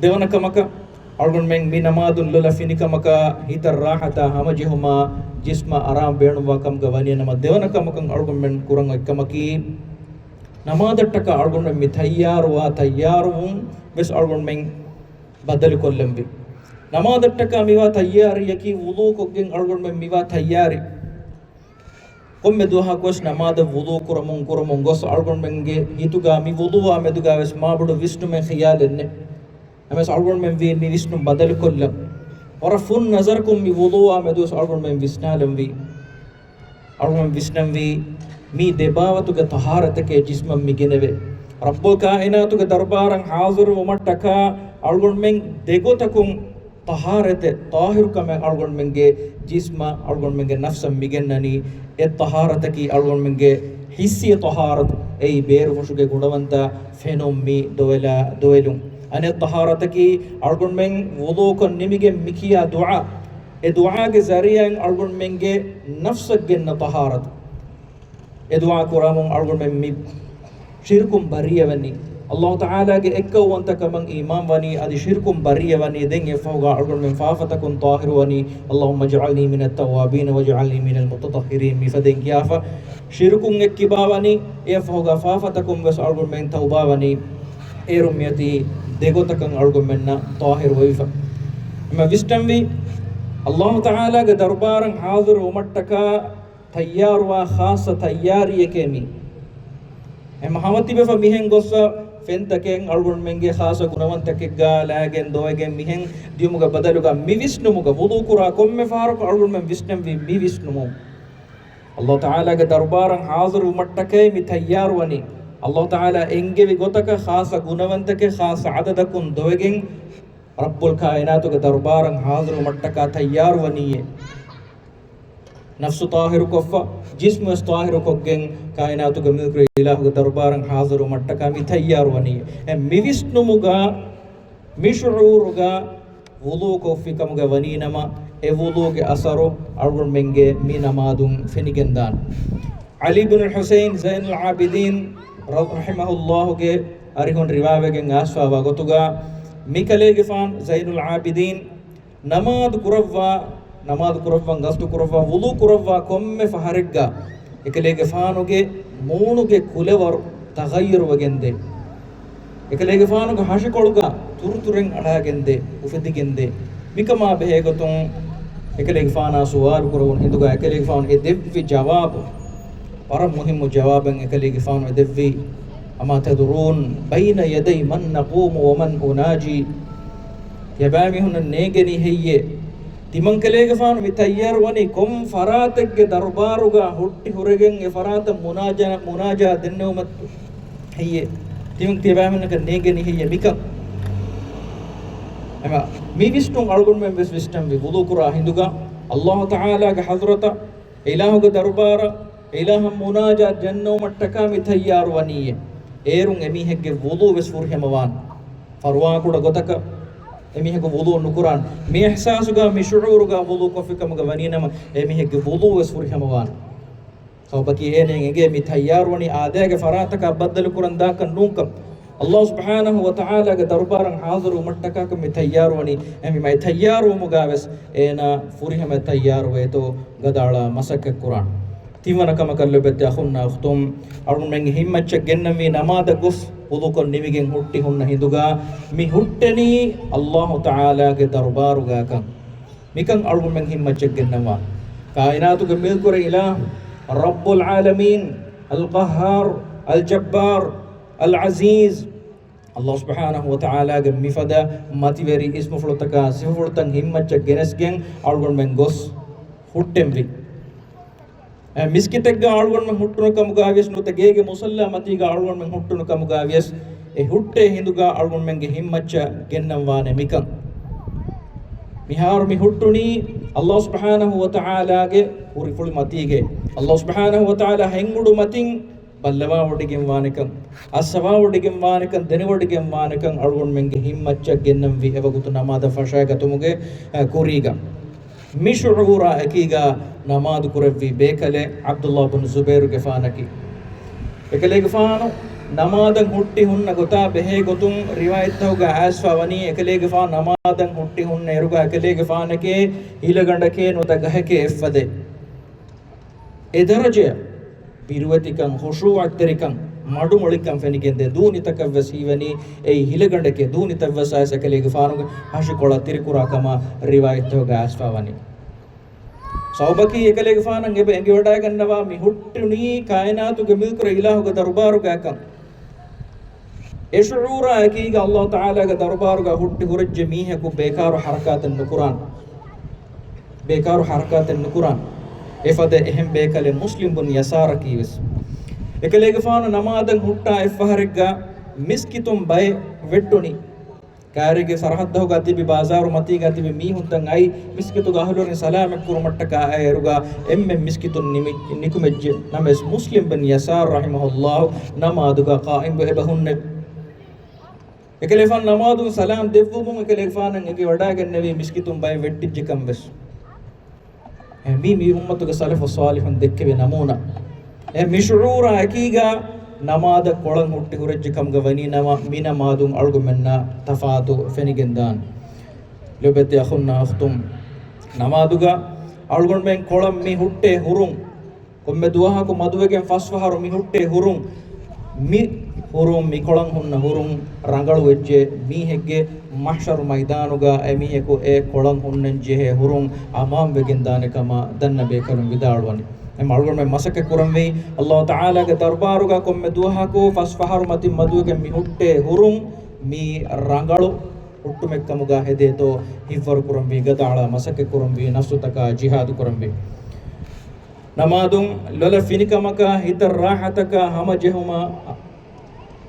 ދެވަނަ ކަމަކަށް އަޅުގަނޑުމެން މި ނަމާދުން ލޮލަށް ފިނިކަމަކާ ހިތަށް ރާހަތާ ހަމަޖެހުމާ ޖިސްމަށް އަރާމް ބޭނުންވާ ކަމުގަ ވަނީ ނަމަ، ދެވަނަ ކަމަކަށް އަޅުގަނޑުމެން ކުރަން އޮތް ކަމަކީ، ނަމާދަށްޓަކާ އަޅުގަނޑުމެން މި ތައްޔާރުވާ ތައްޔާރުވުން ވެސް އަޅުގަނޑުމެން ބަދަލުކޮށްލަންވީ. ނަމާދަށްޓަކާ މިވާ ތައްޔާރީއަކީ ވުޟޫކޮށްގެން އަޅުގަނޑުމެން މިވާ ތައްޔާރީ. ކޮންމެ ދުވަހަކުވެސް ނަމާދަށް ވުޟޫ ކުރަމުން، ކުރަމުން ގޮސް އަޅުގަނޑުމެންގެ ހިތުގަ މި ވުޟޫއާ މެދުގަވެސް މާބޮޑު ވިސްނުމެއް ޚިޔާލެއް ނެތް. ނަމަވެސް އަޅުގަނޑުމެން ވީ މި ވިސްނުން ބަދަލުކޮށްލަން. ވަރަށް ފުން ނަޒަރަކުން މި ވުޟޫއާ މެދުވެސް އަޅުގަނޑުމެން ވިސްނާލަންވީ. އަޅުގަނޑުމެން ވިސްނަންވީ މީ ދެ ބާވަތުގެ ޠަހާރަތެކޭ ޖިސްމަށް މި ގެނެވޭ. ރައްބުލް ކާއިނާތުގެ ދަރުބާރަށް ޙާޟިރު ވުމަށްޓަކާ އަޅުގަނޑުމެން ދެގޮތަކުން ޠަހާރަތެއް، ޠާހިރުކަމެއް އަޅުގަނޑުމެންގެ ޖިސްމަށް، އަޅުގަނޑުމެންގެ ނަފްސަށް މިގެންނަނީ. އެއް ޠަހާރަތަކީ އަޅުގަނޑުމެންގެ ޙިއްސީ ޠަހާރަތު، އެއީ ބޭރުފުށުގެ ގުނަވަންތަ ފެނުން މި ދޮވެލާ ދޮވެލުން. އަނެއް ޠަހާރަތަކީ އަޅުގަނޑުމެން ވުޟޫކޮށް ނިމިގެން މިކިޔާ ދުޢާ. އެ ދުޢާގެ ޒަރީޢާއިން އަޅުގަނޑުމެންގެ ނަފްސަށް ގެންނަ ޠަހާރަތު. އެ ދުޢާ ކުރަމުން އަޅުގަނޑުމެން މި ޝިރްކުން ބަރީއަވަނީ. ﷲ ތަޢާލާގެ އެއްކައުވަންތަކަމަށް އީމާންވަނީ، އަދި ޝިރްކުން ބަރީއަވަނީ. ދެން އެއަށްފަހުގަ އަޅުގަނޑުމެން ފާފަތަކުން ޠާހިރުވަނީ. اللهم اجعلني من التوابين واجعلني من المتطهرين މިފަދައިން ކިޔާފަ، ޝިރްކުން އެއްކިބާވަނީ. އެއަށްފަހުގަ ފާފަތަކުން ވެސް އަޅުގަނޑުމެން ތައުބާވަނީ. އޭރުން މިއޮތީ ދެގޮތަކަށް އަޅުގަނޑުމެންނަށް ޠާހިރުވެވިފަ. އެމަ ވިސްނަންވީ، ﷲ ތަޢާލާގެ ދަރުބާރަށް ޙާޟިރު ވުމަށްޓަކާ ތައްޔާރުވާ ޚާއްޞަ ތައްޔާރީއެކޭ މީ. އެމަ ހަމަ ތިބެފަ މިހެން ގޮއްސަ ފެންތަކެއް އަޅުގަނޑުމެންގެ ޚާއްޞަ ގުނަވަންތަކެއްގަ ލާގެން ދޮވެގެން މިހެން ދިޔުމުގެ ބަދަލުގަ މި ވިސްނުމުގަ ވުޟޫ ކުރާ ކޮންމެ ފަހަރަކު އަޅުގަނޑުމެން ވިސްނަންވީ މި ވިސްނުމުން. ﷲ ތަޢާލާގެ ދަރުބާރަށް ޙާޟިރު ވުމަށްޓަކައި މި ތައްޔާރުވަނީ. ﷲ ތަޢާލާ އެންގެވި ގޮތަކަށް ޚާއްޞަ ގުނަވަންތަކެއް ޚާއްޞަ ޢަދަދަކުން ދޮވެގެން ރައްބުލް ކާއިނާތުގެ ދަރުބާރަށް ޙާޟިރުވުމަށްޓަކާ ތައްޔާރުވަނީއޭ. ނަފްސު ޠާހިރުކޮށްފަ، ޖިސްމުވެސް ޠާހިރުކޮށްގެން، ކާއިނާތުގެ މުލްކުވެރި އިލާހުގެ ދަރުބާރަށް ޙާޟިރުވުމަށްޓަކާ މި ތައްޔާރުވަނީ. އެ މި ވިސްނުމުގަ، މި ޝުޢޫރުގަ ވުޟޫ ކޮށްފި ކަމުގަ ވަނީނަމަ، އެ ވުޟޫގެ އަސަރު އަޅުގަނޑުމެންގެ މި ނަމާދުން ފެނިގެންދާނެ. ޢަލީ ބިން ޙުސައިން ޒައިނުލް ޢާބިދީން ރަ-، ރަޙިމަހުﷲގެ އަރިހުން ރިވާވެގެން އައިސްފަވާ ގޮތުގަ، މިކަލޭގެފާނު ޒައިނުލް ޢާބިދީން ނަމާދު ކުރައްވާ، ނަމާދު ކުރައްވަން ގަސްތު ކުރައްވާ، ވުޟޫ ކުރައްވާ ކޮންމެ ފަހަރެއްގަ އެކަލޭގެފާނުގެ މޫނުގެ ކުލަވަރު ތަޣައްޔަރުވެގެންދޭ. އެކަލޭގެފާނުގެ ހަށިކޮޅުގަ ތުރުތުރެއް އަޅާގެންދޭ، އުފެދިގެންދޭ. މިކަމާ ބެހޭގޮތުން އެކަލޭގެފާނާ ސުވާލު ކުރެވުނު ހިނދުގަ އެކަލޭގެފާނު އެ ދެއްވި ޖަވާބު، ވަރަށް މުހިއްމު ޖަވާބެއް އެކަލޭގެފާނު އެ ދެއްވީ. أما تدرون بين يدي من نقوم ومن أناجي؟ ތިޔަބައިމީހުންނަށް ނޭނގެނީ ހެއްޔޭ؟ ތިމަންކަލޭގެފާނު މި ތައްޔާރުވަނީ ކޮން ފަރާތެއްގެ ދަރުބާރުގަ ހުއްޓި ހުރެގެން އެ ފަރާތަށް މުނާޖާ، މުނާޖާ ދެންނެވުމަށް ހެއްޔޭ؟ ތިމަން ތިޔަބައިމީހުންނަކަށް ނޭނގެނީ ހެއްޔޭ މިކަން؟ އެމަ، މި ވިސްނުން އަޅުގަނޑުމެން ވެސް ވިސްނަންވީ ވުޟޫ ކުރާ ހިނދުގަ ﷲ ތަޢާލާގެ ޙަޟްރަތަށް އިލާހުގެ ދަރުބާރަށް އިލާހަށް މުނާޖާތް ދެންނެވުމަށްޓަކާ މި ތައްޔާރުވަނީއޭ. އޭރުން އެމީހެއްގެ ވުޟޫ ވެސް ފުރިހަމަވާނެ. ފަރުވާކުޑަ ގޮތަކަށް އެމީހަކު ވުޟޫ ނުކުރާނެ. މި އިޙްސާސުގަ މި ޝުޢޫރުގަ ވުޟޫ ކޮށްފި ކަމުގަ ވަނީނަމަ އެމީހެއްގެ ވުޟޫ ވެސް ފުރިހަމަވާނެ. ސަބަބަކީ އޭނައަށް އެނގޭ މި ތައްޔާރުވަނީ އާދައިގެ ފަރާތަކާ ބައްދަލު ކުރަން ދާކަށް ނޫންކަން. ﷲ ސުބްޙާނަހޫ ވަތަޢާލާގެ ދަރުބާރަށް ޙާޟިރުވުމަށްޓަކާކަށް މި ތައްޔާރުވަނީ. އެހެންވީމަ އެ ތައްޔާރުވުމުގަ ވެސް އޭނާ ފުރިހަމަ ތައްޔާރުވޭތޯ ގަދައަޅާ މަސައްކަތް ކުރާނެ. ތިންވަނަ ކަމަކަށް ލޮބުވެތި އަޚުންނާ އުޚްތުން، އަޅުގަނޑުމެންގެ ހިތްމައްޗަށް ގެންނަންވީ ނަމާދަށް ގޮސް ވުޟޫކޮށް ނިމިގެން ހުއްޓި ހުންނަ ހިނދުގަ މި ހުއްޓެނީ ﷲ ތަޢާލާގެ ދަރުބާރުގަކަން. މިކަން އަޅުގަނޑުމެން ހިތްމައްޗަށް ގެންނަންވާނެ. ކާއިނާތުގެ މިލްކުވެރި އިލާހު، ރައްބުލް ޢާލަމީން، އަލްޤައްހާރު، އަލްޖައްބާރު، އަލްޢަޒީޒް، ﷲ ސުބްޙާނަހޫ ވަތަޢާލާގެ މިފަދަ މަތިވެރި އިސްމުފުޅުތަކާ ސިފަފުޅުތައް ހިތްމައްޗަށް ގެނެސްގެން އަޅުގަނޑުމެން ގޮސް ހުއްޓެންވީ. އެ މިސްކިތެއްގަ އަޅުގަނޑުމެން ހުއްޓުނު ކަމުގަ ވިޔަސް، ނުވަތަ ގޭގެ މުޞައްލާ މަތީގަ އަޅުގަނޑުމެން ހުއްޓުނު ކަމުގަ ވިޔަސް، އެ ހުއްޓޭ ހިނދުގަ އަޅުގަނޑުމެންގެ ހިތްމައްޗަށް ގެންނަންވާނެ މިކަން. މިހާރު މި ހުއްޓުނީ ﷲ ސުބްޙާނަހޫ ވަތަޢާލާގެ ހުރިފުޅި މަތީގަ. ﷲ ސުބްޙާނަހޫ ވަތަޢާލާ ހެންއުޑު މަތިން ބައްލަވާވޮޑިގެންވާނެކަން، އައްސަވާވޮޑިގެންވާނެކަން، ދެނެވޮޑިގެންވާނެކަން އަޅުގަނޑުމެންގެ ހިތްމައްޗަށް ގެންނަންވީ އެވަގުތު ނަމާދަށް ފަށައިގަތުމުގެ، އަ، ކުރީގަ. މި ޝުޢޫރާ އެކީގަ ނަމާދު ކުރެއްވި ބޭކަލެއް ޢަބްދުﷲ ބުނު ޒުބައިރުގެފާނަކީ. އެކަލޭގެފާނު ނަމާދަށް ހުއްޓި ހުންނަ ގޮތާ ބެހޭ ގޮތުން ރިވާޔަތްތަކުގަ އައިސްފަ ވަނީ، އެކަލޭގެފާނު ނަމާދަށް ހުއްޓި ހުންނަ އިރުގަ އެކަލޭގެފާނެކޭ ހިލަގަނޑެކޭ ނުވަތަ ގަހެކޭ އެއްފަދައިން. އެ ދަރަޖައަށް ބިރުވެތިކަން، ޚުޝޫޢަތްތެރިކަން، މަޑުމޮޅިކަން ފެނިގެންދޭ. ދޫނިތަކަށްވެސް ހީވަނީ އެއީ ހިލަގަނޑެކޭ، ދޫނިތައްވެސް އައިސް އެކަލޭގެފާނުގެ ހަށިކޮޅަށް ތިރިކުރާ ކަމަށް ރިވާޔަތްތަކުގަ އައިސްފަ ވަނީ. ސަބަބަކީ އެކަލޭގެފާނަށް އެބަ އެނގިވަޑައިގަންނަވާ މި ހުއްޓުނީ ކާއިނާތުގެ މިލްކުވެރި އިލާހުގެ ދަރުބާރުގައިކަން. އެ ޝުޢޫރާ އެކީގަ އައްލާހު ތަޢާލާގެ ދަރުބާރުގަ ހުއްޓި ހުރެއްޖެ މީހަކު ބޭކާރު ޙަރަކާތެއް ނުކުރާން. ބޭކާރު ޙަރަކާތެއް ނުކުރާން. އެފަދަ އެހެން ބޭކަލެއް މުސްލިމް ބުން ޔަސާރަކީ ވެސް. އެކަލޭގެފާނު ނަމާދަށް ހުއްޓާ އެއްފަހަރެއްގަ މިސްކިތުން ބައެއް ވެއްޓުނީ. ކާރިގެ ސަރަހައްދަހުގަ ތިބި ބާޒާރު މަތީގަ ތިބި މީހުންތައް އައި މިސްކިތުގަ އަހުލުވެރިން ސަލާމަތް ކުރުމަށްޓަކާ އައިއިރުގަ އެންމެން މިސްކިތުން ނިމި-، ނިކުމެއްޖެ. ނަމަވެސް މުސްލިމް ބިން ޔަސާރު ރަޙިމަހުﷲ ނަމާދުގަ ޤާއިމްވެ އެބަ ހުންނެވި. އެކަލޭގެފާނު ނަމާދުން ސަލާމް ދެއްވުމުން އެކަލޭގެފާނަށް އެނގިވަޑައިގެންނެވީ މިސްކިތުން ބައެއް ވެއްޓިއްޖެކަން ވެސް. އެ މީ، މީ އުއްމަތުގެ ސަލަފު ޞާލިޙުން ދެއްކެވި ނަމޫނާ. އެ މި ޝުޢޫރާ އެކީގަ ނަމާދަށް ކޮޅަށް ހުއްޓި ހުރެއްޖެ ކަމުގަ ވަނީ ނަމަ، މި ނަމާދުން އަޅުގަނޑުމެންނަށް ތަފާތު ފެނިގެންދާނެ. ލޮބެތި އަޚުންނާ އުޚްތުން، ނަމާދުގަ އަޅުގަނޑުމެން ކޮޅަށް މި ހުއްޓޭ ހުރުން، ކޮންމެ ދުވަހަކު މަދުވެގެން ފަސް ފަހަރު މި ހުއްޓޭ ހުރުން، މި ހުރުން، މި ކޮޅަށް ހުންނަ ހުރުން ރަނގަޅު ވެއްޖެ މީހެއްގެ މަޙްޝަރު މައިދާނުގަ އެމީހަކު އެ ކޮޅަށް ހުންނަން ޖެހޭ ހުރުން އަމާން ވެގެން ދާނެ ކަމަށް ދަންނަ ބޭކަލުން ވިދާޅުވަނީ. އެ އަޅުގަނޑުމެން މަސައްކަތް ކުރަންވީ އައްލާހު ތަޢާލާގެ ދަރުބާރުގަ ކޮންމެ ދުވަހަކު ފަސް ފަހަރު މަތިން މަދުވެގެން މި ހުއްޓޭ ހުރުން މީ ރަނގަޅު ހުއްޓުމެއް ކަމުގަ ހެދޭތޯ ހިތްވަރު ކުރަންވީ، ގަދައަޅާ މަސައްކަތް ކުރަންވީ، ނަފްސުތަކާ ޖިހާދު ކުރަންވީ. ނަމާދުން ލޮލަށް ފިނިކަމަކާ، ހިތަށް ރާޙަތަކާ ހަމަޖެހުމަށް،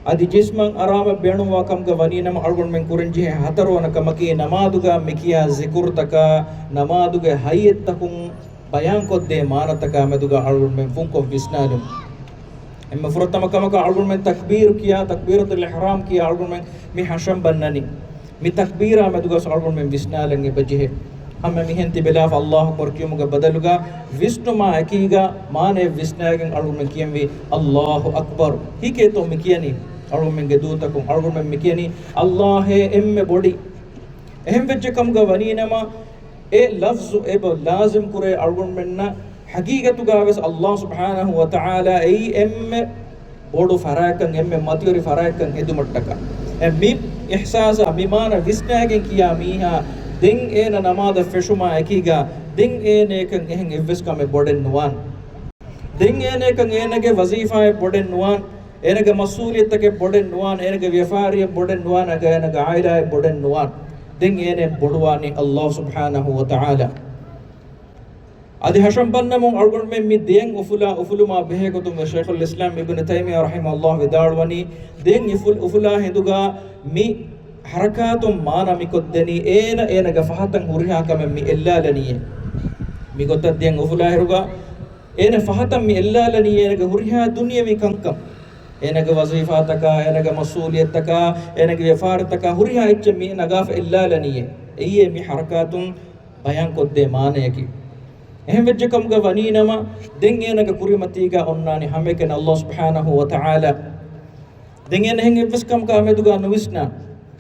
އަދި ޖިސްމަށް އަރާމަށް ބޭނުންވާ ކަމުގަ ވަނީނަމަ، އަޅުގަނޑުމެން ކުރަންޖެހޭ ހަތަރުވަނަ ކަމަކީ، ނަމާދުގަ މިކިޔާ ޒިކުރުތަކާ، ނަމާދުގެ ހައްޔަތްތަކުން ބަޔާންކޮށްދޭ މާނަތަކާ މެދުގަ އަޅުގަނޑުމެން ފުންކޮށް ވިސްނާލުން. އެންމެ ފުރަތަމަ ކަމަކަށް އަޅުގަނޑުމެން ތަކްބީރު ކިޔާ، ތަކްބީރަތުލް އިޙްރާމް ކިޔާ އަޅުގަނޑުމެން މި ހަށަން ބަންނަނީ. މި ތަކްބީރާ މެދުގަސް އަޅުގަނޑުމެން ވިސްނާލަން އެބަޖެހޭ. ހަމަ މިހެން ތިބެލާފަ އައްލާހު އަކްބަރު ކިޔުމުގެ ބަދަލުގަ ވިސްނުމާ އެކީގަ މާނައެއް ވިސްނާގެން އަޅުގަނޑުމެން ކިޔަންވީ އައްލާހު އަކްބަރު. ހީކޭތޯ މި ކިޔަނީ؟ އަޅުގަނޑުމެންގެ ދޫތަކުން އަޅުގަނޑުމެން މި ކިޔަނީ އައްލާހޭ އެންމެ ބޮޑި. އެހެން ވެއްޖެ ކަމުގަ ވަނީނަމަ، އެ ލަފްޒު އެބަ ލާޒިމް ކުރޭ އަޅުގަނޑުމެންނަށް ޙަޤީޤަތުގަ ވެސް އައްލާހު ސުބްޙާނަހު ވަ ތަޢާލާ އެއީ އެންމެ ބޮޑު ފަރާތްކަން، އެންމެ މަތިވެރި ފަރާތްކަން ހެދުމަށްޓަކާ. އެ މި އިޙްސާސާ މި މާނަ ވިސްނާގެން ކިޔާ މީހާ ދެން އޭނަ ނަމާދަށް ފެށުމާ އެކީގަ ދެން އޭނައަކަށް އެހެން އެއްވެސް ކަމެއް ބޮޑެއް ނުވާން. ދެން އޭނައަކަށް އޭނަގެ ވަޒީފާއެއް ބޮޑެއް ނުވާން. އޭނަގެ މަސްއޫލިއްޔަތުތަކެއް ބޮޑެއް ނުވާން. އޭނަގެ ވިޔަފާރިއެއް ބޮޑެއް ނުވާން. އޭނަގެ އާއިލާއެއް ބޮޑެއް ނުވާން. ދެން އޭނައަށް ބޮޑުވާނީ އައްލާހު ސުބްޙާނަހު ވަ ތަޢާލާ. އަދި ހަށަން ބަންނަމުން އަޅުގަނޑުމެން މި ދެއަތް އުފުލާ އުފުލުމާ ބެހޭގޮތުން ވެސް ޝައިޚުލް އިސްލާމް އިބްނު ތައިމިއްޔާ ރަޙިމަހުﷲ ވިދާޅުވަނީ، ދެއަތް އުފުލް-، އުފުލާ ހިނދުގަ މި ޙަރަކާތުން މާނަ މިކޮށްދެނީ އޭނަ އޭނަގެ ފަހަތަށް ހުރިހާ ކަމެއް މި އެއްލާލަނީއޭ. މިގޮތަށް ދެއަތް އުފުލާ ހިނދުގަ އޭނަ ފަހަތަށް މި އެއްލާލަނީ އޭނަގެ ހުރިހާ ދުނިޔަވީ ކަންކަން. އޭނަގެ ވަޒީފާތަކާ، އޭނަގެ މަސްއޫލިއްޔަތުތަކާ، އޭނަގެ ވިޔަފާރިތަކާ ހުރިހާ އެއްޗެއް މި ނަގާފަ އެއްލާލަނީއޭ. އެއީ މި ޙަރަކާތުން ބަޔާންކޮށްދޭ މާނަޔަކީ. އެހެން ވެއްޖެ ކަމުގަ ވަނީނަމަ، ދެން އޭނަގެ ކުރިމަތީގަ އޮންނާނީ ހަމައެކަނި އައްލާހު ސުބްޙާނަހު ވަ ތަޢާލާ. ދެން އޭނަ އެހެން އެއްވެސް ކަމަކާ މެދުގަ ނުވިސްނާ.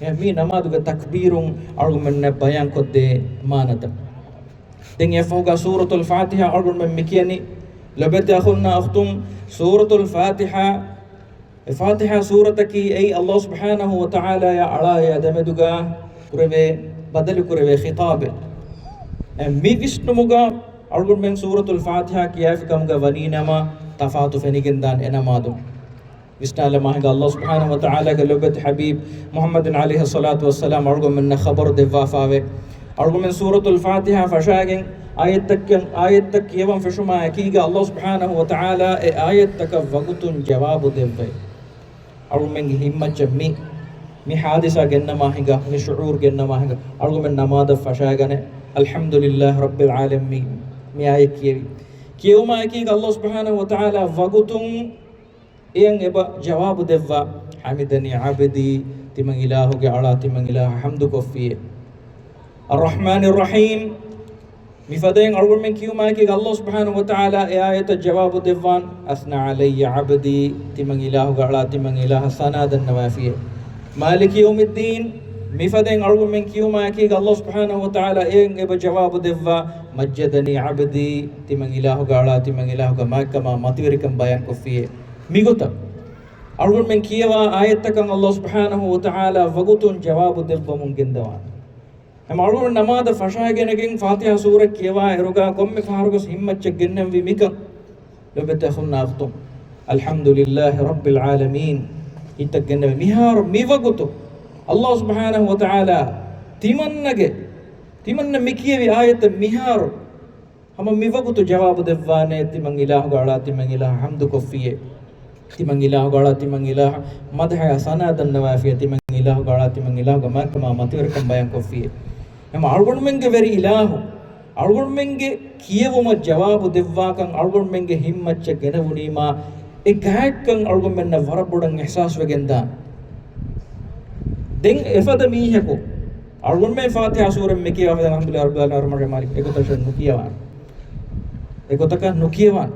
އެ މީ ނަމާދުގެ ތަކްބީރުން އަޅުގަނޑުމެންނަށް ބަޔާންކޮށްދޭ މާނަތައް. ދެން އެފަހުގަ ސޫރަތުލް ފާތިޙާ އަޅުގަނޑުމެން މި ކިޔަނީ. ލޮބެތި އަޚުންނާ އުޚްތުން، ސޫރަތުލް ފާތިޙާ، އެ ފާތިޙާ ސޫރަތަކީ އެއީ އައްލާހު ސުބްޙާނަހު ވަ ތަޢާލާޔާ އަޅާޔާ ދެމެދުގަ ކުރެވޭ، ބަދަލު ކުރެވޭ ޚިޠާބެއް. އެ މި ވިސްނުމުގަ އަޅުގަނޑުމެން ސޫރަތުލް ފާތިޙާ ކިޔާފި ކަމުގަ ވަނީނަމަ، ތަފާތު ފެނިގެންދާނެ އެ ނަމާދުން. ވިސްނާލަމާ ހިނގާ، އައްލާހު ސުބްޙާނަހު ވަ ތަޢާލާގެ ލޮބެތި ޙަބީބް މުޙައްމަދު ޢަލައިހިއްޞަލާތު ވައްސަލާމް އަޅުގަނޑުމެންނަށް ޚަބަރު ދެއްވާފާވޭ. އަޅުގަނޑުމެން ސޫރަތުލް ފާތިޙާ ފަށާގެން އާޔަތްތަކަށް، އާޔަތްތައް ކިޔަވަން ފެށުމާ އެކީގަ އައްލާހު ސުބްޙާނަހު ވަ ތަޢާލާ އެ އާޔަތްތަކަށް ވަގުތުން ޖަވާބު ދެއްވައި. އަޅުގަނޑުމެންގެ ހިތްމައްޗަށް މި، މި ޙާދިސާ ގެންނަމާ ހިނގާ، މި ޝުޢޫރު ގެންނަމާ ހިނގާ، އަޅުގަނޑުމެން ނަމާދަށް ފަށާގަނެ، އަލްޙަމްދުލިއްލާހި ރައްބިލް ޢާލަމީން، މި އާޔަތް ކިޔެވި. ކިޔެވުމާ އެކީގަ އައްލާހު ސުބްޙާނަހު ވަ ތަޢާލާ ވަގުތުން އެޔަށް އެބަ ޖަވާބު ދެއްވާ، ޙަމިދަނީ ޢަބްދީ، ތިމަން އިލާހުގެ އަޅާ ތިމަން އިލާހަށް ޙަމްދު ކޮށްފިއޭ. އައްރަޙްމާނިއްރަޙީމް، މިފަދައިން އަޅުގަނޑުމެން ކިޔުމާއެކީގަ ﷲ ސުބްޙާނަހޫ ވަތަޢާލާ އެ އާޔަތަށް ޖަވާބު ދެއްވާން، "أثنى علي عبدي"، ތިމަން އިލާހުގެ އަޅާ ތިމަން އިލާހަށް ސަނާ ދަންނަވައިފިއޭ. "مالك يوم الدين"، މިފަދައިން އަޅުގަނޑުމެން ކިޔުމާއެކީގަ ﷲ ސުބްޙާނަހޫ ވަތަޢާލާ އެއަށް އެބަ ޖަވާބު ދެއްވާ، "مجدني عبدي"، ތިމަން އިލާހުގެ އަޅާ ތިމަން އިލާހުގެ މާތްކަމާ މަތިވެރިކަން ބަޔާންކޮށްފިއޭ. މިގޮތަށް އަޅުގަނޑުމެން ކިޔަވާ އާޔަތްތަކަށް ﷲ ސުބްޙާނަހޫ ވަތަޢާލާ ވަގުތުން ޖަވާބު ދެއްވަމުން ގެންދަވާނެ. ހަމަ އަޅުގަނޑު ނަމާދަށް ފަށާގެނެގެން ފާތިޙާ ސޫރަ ކިޔަވާ އިރުގަ ކޮންމެ ފަހަރަކުވެސް ހިތްމައްޗަށް ގެންނަންވީ މިކަން. ލޮބުވެތި އަޚުންނާ އުޚްތުން، "الحمد لله رب العالمين" ހިތަށް ގެންނެވި މިހާރު މިވަގުތު ﷲ ސުބްޙާނަހޫ ވަތަޢާލާ ތިމަންނަގެ، ތިމަންނަ މި ކިޔެވި އާޔަތަށް މިހާރު ހަމަ މިވަގުތު ޖަވާބު ދެއްވާނެ، ތިމަން އިލާހުގެ އަޅާ ތިމަން އިލާހަށް ޙަމްދު ކޮށްފިއޭ. ތިމަން އިލާހުގެ އަޅާ ތިމަން އިލާހަށް މަދްޙަޔާ ސަނާ ދަންނަވާފިއޭ. ތިމަން އިލާހުގެ އަޅާ ތިމަން އިލާހުގެ މާތްކަމާ މަތިވެރިކަން ބަޔާންކޮށްފިއޭ. ހަމަ އަޅުގަނޑުމެންގެ ވެރި އިލާހު، އަޅުގަނޑުމެންގެ ކިޔެވުމަށް ޖަވާބު ދެއްވާކަން އަޅުގަނޑުމެންގެ ހިތްމައްޗަށް ގެނެވުނީމާ، އެ ގާތްކަން އަޅުގަނޑުމެންނަށް ވަރަށް ބޮޑަށް އިޙްސާސް ވެގެންދާނެ. ދެން އެފަދަ މީހަކު އަޅުގަނޑުމެން ފާތިޙާ ސޫރަ މި ކިޔާފަދަ الحمد لله رب العالمين الرحمن الرحيم مالك، އެގޮތަށް ނުކިޔަވާނެ. އެގޮތަކަށް ނުކިޔަވާނެ.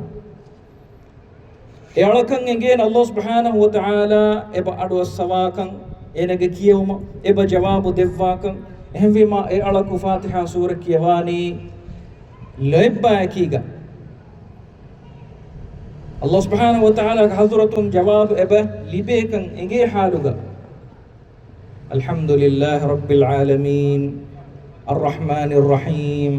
އެ އަޅަކަށް އެނގޭނެ ﷲ ސުބްޙާނަހޫ ވަތަޢާލާ އެބަ އަޑުއައްސަވާކަން، އޭނަގެ ކިޔެވުމަށް އެބަ ޖަވާބު ދެއްވާކަން. އެހެންވީމާ، އެ އަޅަކު ފާތިޙާ ސޫރަ ކިޔަވާނީ ލޯތްބާއެކީގަ، ﷲ ސުބްޙާނަހޫ ވަތަޢާލާގެ ޙަޟްރަތުން ޖަވާބު އެބަ ލިބޭކަން އެނގޭ ޙާލުގަ. الحمد لله رب العالمين الرحمن الرحيم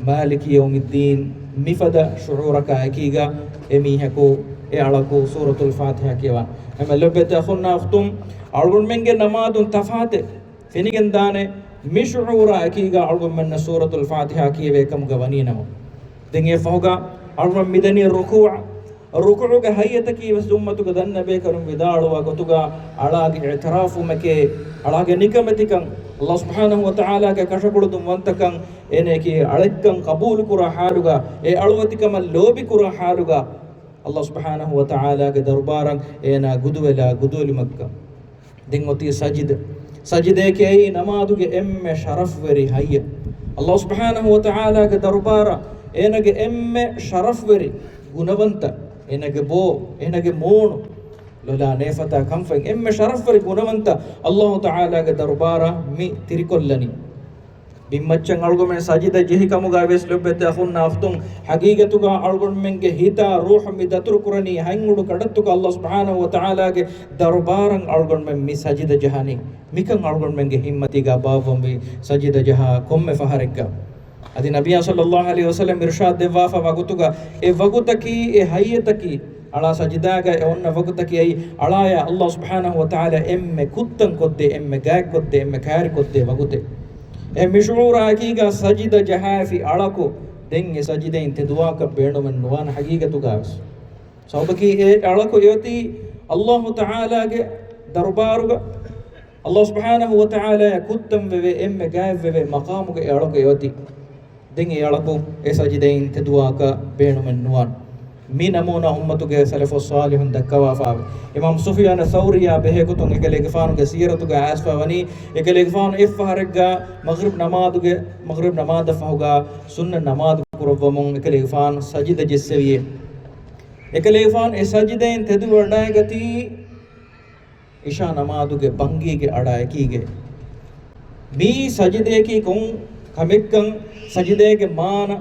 مالك يوم الدين، މިފަދަ ޝުޢޫރަކާ އެކީގަ އެ މީހަކު، އެ އަޅަކު ސޫރަތުލް ފާތިޙާ ކިޔަވާ. އެމަ ލޮބުވެތި އަޚުންނާ އުޚްތުން، އަޅުގަނޑުމެންގެ ނަމާދުން ތަފާތެއް ފެނިގެންދާނެ. މި ޝުޢޫރާ އެކީގަ އަޅުގަނޑުމެންނަށް ސޫރަތުލް ފާތިޙާ ކިޔެވޭ ކަމުގަ ވަނީ ނަމަ، ދެން އެ ފަހުގަ އަޅުގަނޑު މިދަނީ ރުކޫޢަށް. ރުކޫޢުގެ ހައްޔަތަކީ ވެސް އުއްމަތުގެ ދަންނަ ބޭކަލުން ވިދާޅުވާ ގޮތުގަ އަޅާގެ އިޢުތިރާފުވުމެކޭ، އަޅާގެ ނިކަމެތިކަން، ﷲ ސުބްޙާނަހޫ ވަތަޢާލާގެ ކަށަކޮޅުދުން ވަންތަކަން، އޭނައަކީ އަޅެއްކަން ޤަބޫލުކުރާ ޙާލުގަ، އެ އަޅުވެތިކަމަށް ލޯބިކުރާ ޙާލުގަ، ﷲ ސުބްޙާނަހޫ ވަތަޢާލާގެ ދަރުބާރަށް އޭނާ ގުދުވެލާ ގުދުވެލުމަށްކަން. ދެން އޮތީ ސަޖިދަ. ސަޖިދައަކީ އެއީ ނަމާދުގެ އެންމެ ޝަރަފްވެރި ހައްޔަ. ﷲ ސުބްޙާނަހޫ ވަތަޢާލާގެ ދަރުބާރަށް އޭނަގެ އެންމެ ޝަރަފްވެރި ގުނަވަންތަ، އޭނަގެ ބޯ، އޭނަގެ މޫނު، ލޮލާ ނޭފަތާ ކަންފަތް، އެންމެ ޝަރަފްވެރި ގުނަވަންތަ ﷲ ތަޢާލާގެ ދަރުބާރަށް މި ތިރިކޮށްލަނީ. ބިންމައްޗަށް އަޅުގަނޑުމެން ސަޖިދަ ޖެހި ކަމުގަ ވެސް ލޮބުވެތި އަޚުންނާ އުޚްތުން، ޙަޤީޤަތުގަ އަޅުގަނޑުމެންގެ ހިތާ ރޫޙު މި ދަތުރު ކުރަނީ ހަތް އުޑު ކަޑައްތުގަ ﷲ ސުބްޙާނަހޫ ވަތަޢާލާގެ ދަރުބާރަށް އަޅުގަނޑުމެން މި ސަޖިދަ ޖަހަނީ. މިކަން އަޅުގަނޑުމެންގެ ހިތްމަތީގަ ބާއްވަންވީ ސަޖިދަ ޖަހާ ކޮންމެ ފަހަރެއްގަ. އަދި ނަބިއްޔާ ޞައްލައްލާހު ޢަލައިހި ވަސައްލަމް އިރުޝާދު ދެއްވާފަ ވަގުތުގަ، އެ ވަގުތަކީ، އެ ހައްޔަތަކީ، އަޅާ ސަޖިދާގަ އެ އޮންނަ ވަގުތަކީ އެއީ، އަޅާޔާ ﷲ ސުބްޙާނަހޫ ވަތަޢާލާ އެންމެ ކުއްތަން ކޮށްދޭ، އެންމެ ގާތްކޮށްދޭ، އެންމެ ކައިރިކޮށްދޭ ވަގުތެއް. އެ މި ޝުޢޫރާ އެކީގަ ސަޖިދަ ޖަހާފި އަޅަކު ދެން އެ ސަޖިދައިން ތެދުވާކަށް ބޭނުމެއް ނުވާނެ ޙަޤީޤަތުގަ ވެސް. ސަބަބަކީ އެ އަޅަކު އެއޮތީ ﷲ ތަޢާލާގެ ދަރުބާރުގަ، ﷲ ސުބްޙާނަހޫ ވަތަޢާލާ ކުއްތަން ވެވޭ އެންމެ ގާތްވެވޭ މަޤާމުގަ އެ އަޅަކު އެއޮތީ. ދެން އެ އަޅަކު އެ ސަޖިދައިން ތެދުވާކަށް ބޭނުމެއް ނުވާނެ. މި ނަމޫނާ އުއްމަތުގެ ސަލަފުއް ޞާލިޙުން ދައްކަވާފައިވޭ. އިމާމް ސުފްޔާނު ޘައުރީއާ ބެހޭގޮތުން އެކަލޭގެފާނުގެ ސީރަތުގަ އައިސްފަ ވަނީ، އެކަލޭގެފާނު އެއްފަހަރެއްގަ މަޣްރިބް ނަމާދުގެ، މަޣްރިބް ނަމާދަށް ފަހުގަ ސުންނަ ނަމާދު ކުރައްވަމުން އެކަލޭގެފާނު ސަޖިދަ ޖެއްސެވިއޭ. އެކަލޭގެފާނު އެ ސަޖިދައިން ތެދުވަޑައިގަތީ އިޝާ ނަމާދުގެ ބަންގީގެ އަޑާ އެކީގަ. މީ ސަޖިދައަކީ ކޮން ކަމެއްކަން، ސަޖިދައިގެ މާނަ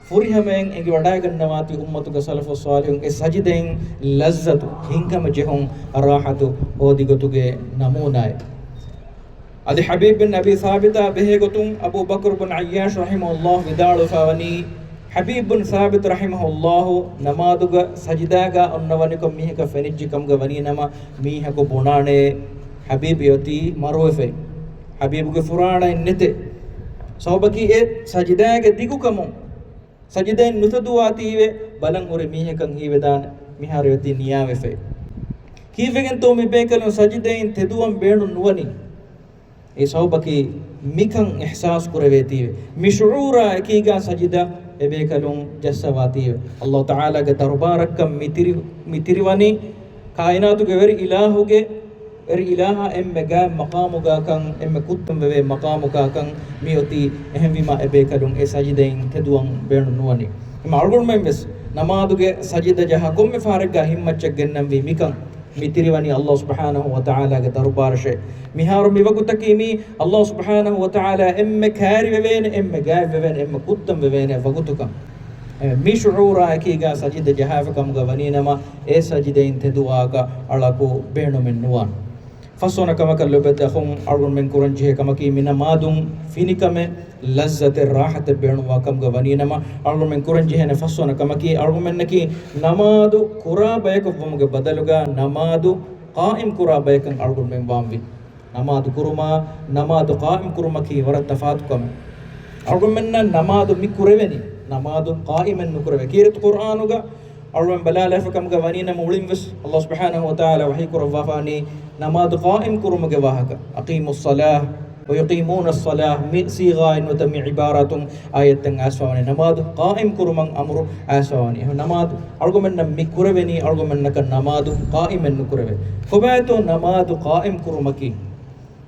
ފުރިހަމައިން އެނގިވަޑައިގަންނަވާތީ އުއްމަތުގެ ސަލަފުއް ޞާލިޙުން އެ ސަޖިދައިން ލައްޒަތު، ހިތްހަމަޖެހުން، ރާޙަތު ހޯދި ގޮތުގެ ނަމޫނާއެއް. އަދި ޙަބީބް ބިން އަބީ ޘާބިތާ ބެހޭގޮތުން އަބޫ ބަކުރު ބިން ޢައްޔާޝް ރަޙިމަހުﷲ ވިދާޅުވެފައިވަނީ، ޙަބީބް ބިން ޘާބިތު ރަޙިމަހުﷲ ނަމާދުގަ ސަޖިދާގަ އޮންނަވަނިކޮށް މީހަކަށް ފެނިއްޖެ ކަމުގަ ވަނީ ނަމަ، މީހަކު ބުނާނެ ޙަބީބް އެއޮތީ މަރުވެފައި. ޙަބީބުގެ ފުރާނައެއް ނެތޭ. ސަބަބަކީ އެ ސަޖިދާގެ ދިގުކަމުން، ސަޖިދައިން ނުތެދުވާތީވެ ބަލަން ހުރި މީހަކަށް ހީވެދާނެ މިހާރު އެއޮތީ ނިޔާވެފައި. ކީއްވެގެންތޯ މި ބޭކަލުން ސަޖިދައިން ތެދުވަން ބޭނުން ނުވަނީ؟ އެ ސަބަބަކީ މިކަން އިޙްސާސް ކުރެވޭތީވެ، މި ޝުޢޫރާ އެކީގާ ސަޖިދަ އެބޭކަލުން ޖައްސަވާތީވެ. ﷲ ތަޢާލާގެ ދަރުބާރަށްކަން މި ތިރި-، މި ތިރިވަނީ ކާއިނާތުގެ ވެރި އިލާހުގެ އެރި އިލާހާ އެންމެ ގާތް މަޤާމުގާކަން، އެންމެ ކުއްތަން ވެވޭ މަޤާމުގާކަން މިއޮތީ. އެހެންވީމާ އެބޭކަލުން އެ ސަޖިދައިން ތެދުވަން ބޭނުން ނުވަނީ. އެމަ އަޅުގަނޑުމެން ވެސް ނަމާދުގެ ސަޖިދަ ޖަހާ ކޮންމެ ފަހަރެއްގާ ހިންމައްޗަށް ގެންނަންވީ މިކަން މި ތިރިވަނީ ﷲ ސުބްޙާނަހޫ ވަތަޢާލާގެ ދަރުބާރަށޭ. މިހާރު މި ވަގުތަކީ މީ ﷲ ސުބްޙާނަހޫ ވަތަޢާލާ އެންމެ ކައިރިވެވޭނެ، އެންމެ ގާތްވެވޭނެ، އެންމެ ކުއްތަން ވެވޭނެ ވަގުތުކަން. އެ، މި ޝުޢޫރާ އެކީގާ ސަޖިދަ ޖަހާފަ ކަމުގަ ވަނީނަމަ، އެ ސަޖިދައިން ތެދުވާކަށް އަޅަކު ބޭނުމެއް ނުވާނެ. ފަސްވަނަ ކަމަކަށް ލޮބުވެތި އަޚުން، އަޅުގަނޑުމެން ކުރަންޖެހޭ ކަމަކީ މި ނަމާދުން ފިނިކަމެއް، ލައްޒަތެއް، ރާޙަތެއް ބޭނުންވާ ކަމުގަ ވަނީނަމަ، އަޅުގަނޑުމެން ކުރަންޖެހޭނެ ފަސްވަނަ ކަމަކީ، އަޅުގަނޑުމެންނަކީ ނަމާދު ކުރާ ބަޔަކަށް ވުމުގެ ބަދަލުގަ ނަމާދު ޤާއިމް ކުރާ ބަޔަކަށް އަޅުގަނޑުމެން ވާންވީ. ނަމާދު ކުރުމާ، ނަމާދު ޤާއިމް ކުރުމަކީ ވަރަށް ތަފާތު ކަމެއް. އަޅުގަނޑުމެންނަށް ނަމާދު މި ކުރެވެނީ، ނަމާދު ޤާއިމެއް ނުކުރެވޭ. ކީރިތި ޤުރްއާނުގަ އަޅުގަނޑު ބަލާލާފަ ކަމުގަ ވަނީނަމަ، އުޅިން ވެސް ﷲ ސުބްޙާނަހޫ ވަތަޢާލާ ވަޙީ ކުރައްވާފާނީ، ނަމާދު ޤާއިމް ކުރުމުގެ ވާހަކަ، أقيموا الصلاة ويقيمون الصلاة، މި ޞީޣާއިން ނުވަތަ މި ޢިބާރާތުން އާޔަތްތައް އައިސްފާވަނީ، ނަމާދު ޤާއިމް ކުރުމަށް އަމުރު އައިސްފާވަނީ. އެހެން ނަމާދު އަޅުގަނޑުމެންނަށް މި ކުރެވެނީ، އަޅުގަނޑުމެންނަކަށް ނަމާދު ޤާއިމެއް ނުކުރެވޭ. ކޮބާތޯ ނަމާދު ޤާއިމް ކުރުމަކީ؟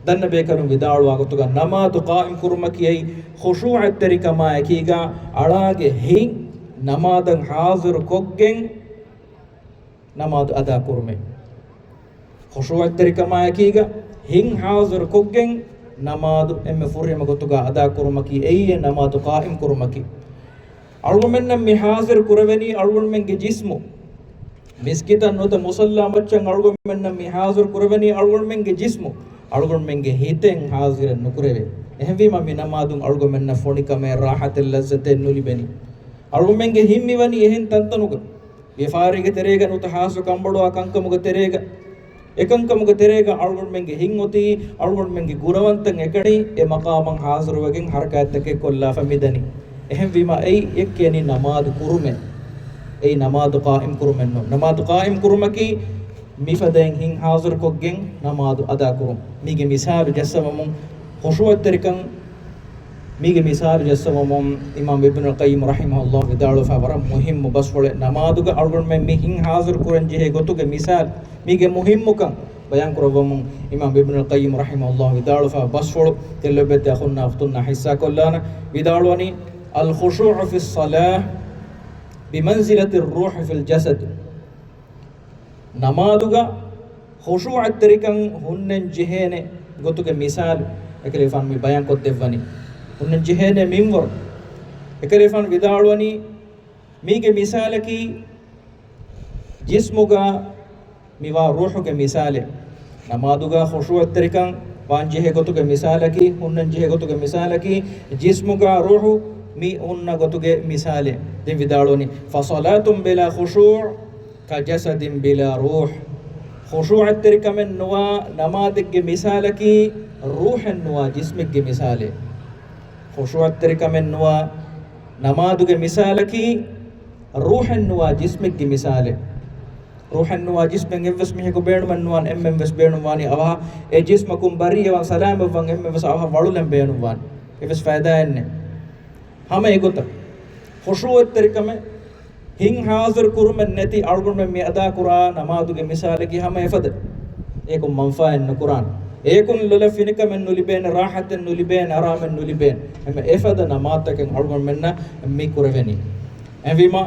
ދަންނަ ބޭކަލުން ވިދާޅުވާ ގޮތުގަ، ނަމާދު ޤާއިމް ކުރުމަކީ އެއީ ޚުޝޫޢަތްތެރިކަމާ އެކީގަ އަޅާގެ ހިތް ނަމާދަށް ޙާޟިރު ކޮށްގެން ނަމާދު އަދާ ކުރުމޭ. ޚުޝޫޢަތްތެރިކަމާއެކީގަ ހިތް ޙާޟިރު ކޮށްގެން ނަމާދު އެންމެ ފުރިހަމަ ގޮތުގަ އަދާ ކުރުމަކީ އެއީ ނަމާދު ޤާއިމް ކުރުމަކީ. އަޅުގަނޑުމެންނަށް މި ޙާޟިރު ކުރެވެނީ އަޅުގަނޑުމެންގެ ޖިސްމު. މިސްކިތަށް ނުވަތަ މުޞައްލާ މައްޗަށް އަޅުގަނޑުމެންނަށް މި ޙާޟިރު ކުރެވެނީ އަޅުގަނޑުމެންގެ ޖިސްމު. އަޅުގަނޑުމެންގެ ހިތެއް ޙާޟިރެއް ނުކުރެވޭ. އެހެންވީމަ މި ނަމާދުން އަޅުގަނޑުމެންނަށް ފޮނިކަމެއް، ރާޙަތެއް، ލައްޒަތެއް ނުލިބެނީ. އަޅުގަނޑުމެންގެ ހިތް މިވަނީ އެހެން ތަންތަނުގަ. ވިޔަފާރީގެ ތެރޭގަ ނުވަތަ ޚާއްޞަ ކަންބޮޑުވާ ކަންކަމުގެ ތެރޭގަ، އެކަންކަމުގެ ތެރޭގަ އަޅުގަނޑުމެންގެ ހިތް އޮތީ، އަޅުގަނޑުމެންގެ ގުނަވަންތައް އެކަނި އެ މަޤާމަށް ޙާޟިރުވެގެން ޙަރަކާތްތަކެއް ކޮށްލާފަ މިދަނީ. އެހެންވީމަ އެއީ އެ ކިޔަނީ ނަމާދު ކުރުމޭ. އެއީ ނަމާދު ޤާއިމް ކުރުމެއް ނޫން. ނަމާދު ޤާއިމް ކުރުމަކީ މިފަދައިން ހިތް ޙާޟިރުކޮށްގެން ނަމާދު އަދާކުރުން. މީގެ މިސާލު ޖައްސަވަމުން، ޚުޝޫޢަތްތެރިކަން، މީގެ މިސާލު ޖައްސަވަމުން، އިމާމް އިބްނުލް ޤައްޔިމް ރަޙިމަހުﷲ ވިދާޅުވެފާ ވަރަށް މުހިއްމު ބަސްފުޅެއް. ނަމާދުގަ އަޅުގަނޑުމެން މި ހިތް ޙާޟިރު ކުރަން ޖެހޭ ގޮތުގެ މިސާލު، މީގެ މުހިއްމުކަން ބަޔާން ކުރައްވަމުން، އިމާމް އިބްނުލް ޤައްޔިމް ރަޙިމަހުﷲ ވިދާޅުވެފާ ބަސްފުޅު ތެއްލެއްވެތި އަޚުންނާ އުޚްތުންނާ ޙިއްޞާ ކޮށްލާނަ. ވިދާޅުވަނީ، الخشوع في الصلاة بمنزلة الروح في الجسد. ނަމާދުގަ ޚުޝޫޢަތްތެރިކަން ހުންނަން ޖެހޭނެ ގޮތުގެ މިސާލު އެކަލޭގެފާނު މި ބަޔާންކޮށްދެއްވަނީ. ހުންނަން ޖެހޭނެ މިންވަރު. އެކަލޭގެފާނު ވިދާޅުވަނީ، މީގެ މިސާލަކީ ޖިސްމުގަ މިވާ ރޫޙުގެ މިސާލެއް. ނަމާދުގަ ޚުޝޫޢަތްތެރިކަން ވާންޖެހޭ ގޮތުގެ މިސާލަކީ، ހުންނަން ޖެހޭ ގޮތުގެ މިސާލަކީ، ޖިސްމުގަ ރޫޙު މި ހުންނަ ގޮތުގެ މިސާލެއް. ދެން ވިދާޅުވަނީ، فصلاة بلا خشوع كجسد بلا روح. ޚުޝޫޢަތްތެރިކަމެއް ނުވާ ނަމާދެއްގެ މިސާލަކީ، ރޫޙެއް ނުވާ ޖިސްމެއްގެ މިސާލެއް. ޚުޝޫޢަތްތެރިކަމެއް ނުވާ ނަމާދުގެ މިސާލަކީ، ރޫޙެއް ނުވާ ޖިސްމެއްގެ މިސާލެއް. ރޫޙެއް ނުވާ ޖިސްމެއް އެއްވެސް މީހަކު ބޭނުމެއް ނުވާނެ، އެންމެން ވެސް ބޭނުންވާނީ އަވަހަށް އެ ޖިސްމަކުން ބަރީއަވަން ސަލާމަތްވަން، އެންމެން ވެސް އަވަހަށް ވަޅުލަން ބޭނުންވާނެ. އެއްވެސް ފައިދާއެއް ނެތް. ހަމަ އެގޮތަށް ޚުޝޫޢަތްތެރިކަމެއް، ހިތް ޙާޟިރު ކުރުމެއް ނެތި އަޅުގަނޑުމެން މި އަދާކުރާ ނަމާދުގެ މިސާލަކީ ހަމަ އެފަދަ. އޭކުން މަންފާއެއް ނުކުރާނެ. އޭކުން ލޮލަށް ފިނިކަމެއް ނުލިބޭނެ، ރާޙަތެއް ނުލިބޭނެ، އަރާމެއް ނުލިބޭނެ. ހަމަ އެފަދަ ނަމާދުތަކެއް އަޅުގަނޑުމެންނަށް މި ކުރެވެނީ. އެހެންވީމާ،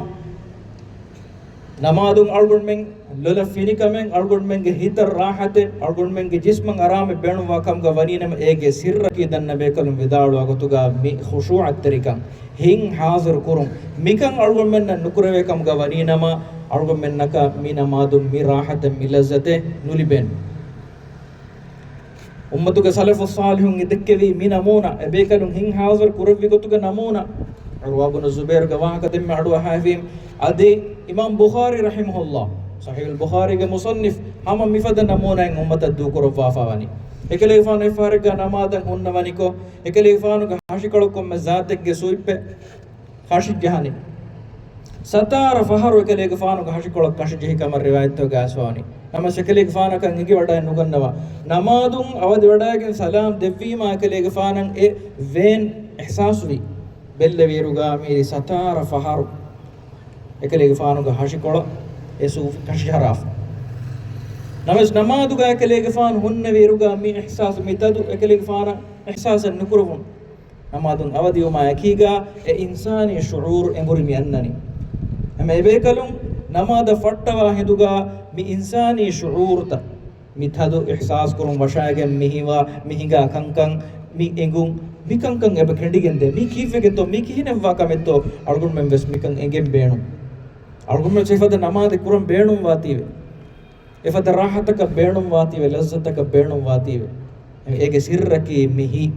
ނަމާދުން އަޅުގަނޑުމެން ލޮލަށް ފިނިކަމެއް، އަޅުގަނޑުމެންގެ ހިތަށް ރާޙަތެއް، އަޅުގަނޑުމެންގެ ޖިސްމަށް އަރާމެއް ބޭނުންވާ ކަމުގަ ވަނީނަމަ، އޭގެ ސިއްރަކީ ދަންނަ ބޭކަލުން ވިދާޅުވާ ގޮތުގަ މި ޚުޝޫޢަތްތެރިކަން، ހިތް ޙާޟިރު ކުރުން، މިކަން އަޅުގަނޑުމެންނަށް ނުކުރެވޭ ކަމުގަ ވަނީނަމަ، އަޅުގަނޑުމެންނަކަށް މި ނަމާދުން މި ރާޙަތެއް، މި ލައްޒަތެއް ނުލިބޭނެ. އުއްމަތުގެ ސަލަފުއް ޞާލިޙުން އެ ދެއްކެވީ މި ނަމޫނާ، އެބޭކަލުން ހިތް ޙާޟިރު ކުރެއްވި ގޮތުގެ ނަމޫނާ. ޢުރުވާ ބުނު ޒުބައިރުގެ ވާހަކަ ދެންމެ އަޑުއަހާފީމް. އަދި އިމާމް ބުޚާރީ ރަޙިމަހުﷲ، ޞަޙީޙުލް ބުޚާރީގެ މުޞައްނިފް، ހަމަ މިފަދަ ނަމޫނާއެއް އުއްމަތަށް ދޫކުރައްވާފަ ވަނީ. އެކަލޭގެފާނު އެއްފަހަރެއްގަ ނަމާދަށް ހުންނަވަނިކޮށް، އެކަލޭގެފާނުގެ ހަށިކޮޅަށް ކޮންމެ ޒާތެއްގެ ސުއިޕްޕެއް ކަށި ޖަހަނީ. ސަތާރަ ފަހަރު އެކަލޭގެފާނުގެ ހަށިކޮޅަށް ކަށި ޖެހި ކަމަށް ރިވާޔަތްތަކުގަ އައިސްފަވަނީ. ނަމަވެސް އެކަލޭގެފާނަކަށް އެނގިވަޑައެއް ނުގަންނަވާ. ނަމާދުން އަވަދިވަޑައިގެން ސަލާމް ދެއްވީމާ އެކަލޭގެފާނަށް އެ ވޭން އިޙްސާސްވި. ބެއްލެވިއިރުގަ މީރި ސަތާރަ ފަހަރު އެކަލޭގެފާނުގެ ހަށިކޮޅަށް އެ ސުއިޕް ކަށި ޖަހަރާފަ. ނަމަވެސް ނަމާދުގަ އެކަލޭގެފާނު ހުންނެވި އިރުގަ މި އިޙްސާސް، މި ތަދު އެކަލޭގެފާނަށް އިޙްސާސެއް ނުކުރެވުނު. ނަމާދުން އަވަދިވުމާ އެކީގަ އެ އިންސާނީ ޝުޢޫރު އެނބުރި މި އަންނަނީ. އެމަ އެބޭކަލުން ނަމާދަށް ފައްޓަވާ ހިނދުގަ މި އިންސާނީ ޝުޢޫރުތައް، މި ތަދު އިޙްސާސް ކުރުން ވަށާގެން މި ހީވާ، މި ހިނގާ ކަންކަން، މި އެނގުން، މި ކަންކަން އެބަ ކެނޑިގެންދޭ. މި ކީއްވެގެންތޯ؟ މި ކިހިނެއްވާ ކަމެއްތޯ؟ އަޅުގަނޑުމެން ވެސް މިކަން އެނގެން ބޭނުން. އަޅުގަނޑުމެން އެފަދަ ނަމާދެއް ކުރަން ބޭނުންވާތީވެ. އެފަދަ ރާޙަތަކަށް ބޭނުންވާތީވެ، ލައްޒަތަކަށް ބޭނުންވާތީވެ. އޭގެ ސިއްރަކީ މި ހިތް،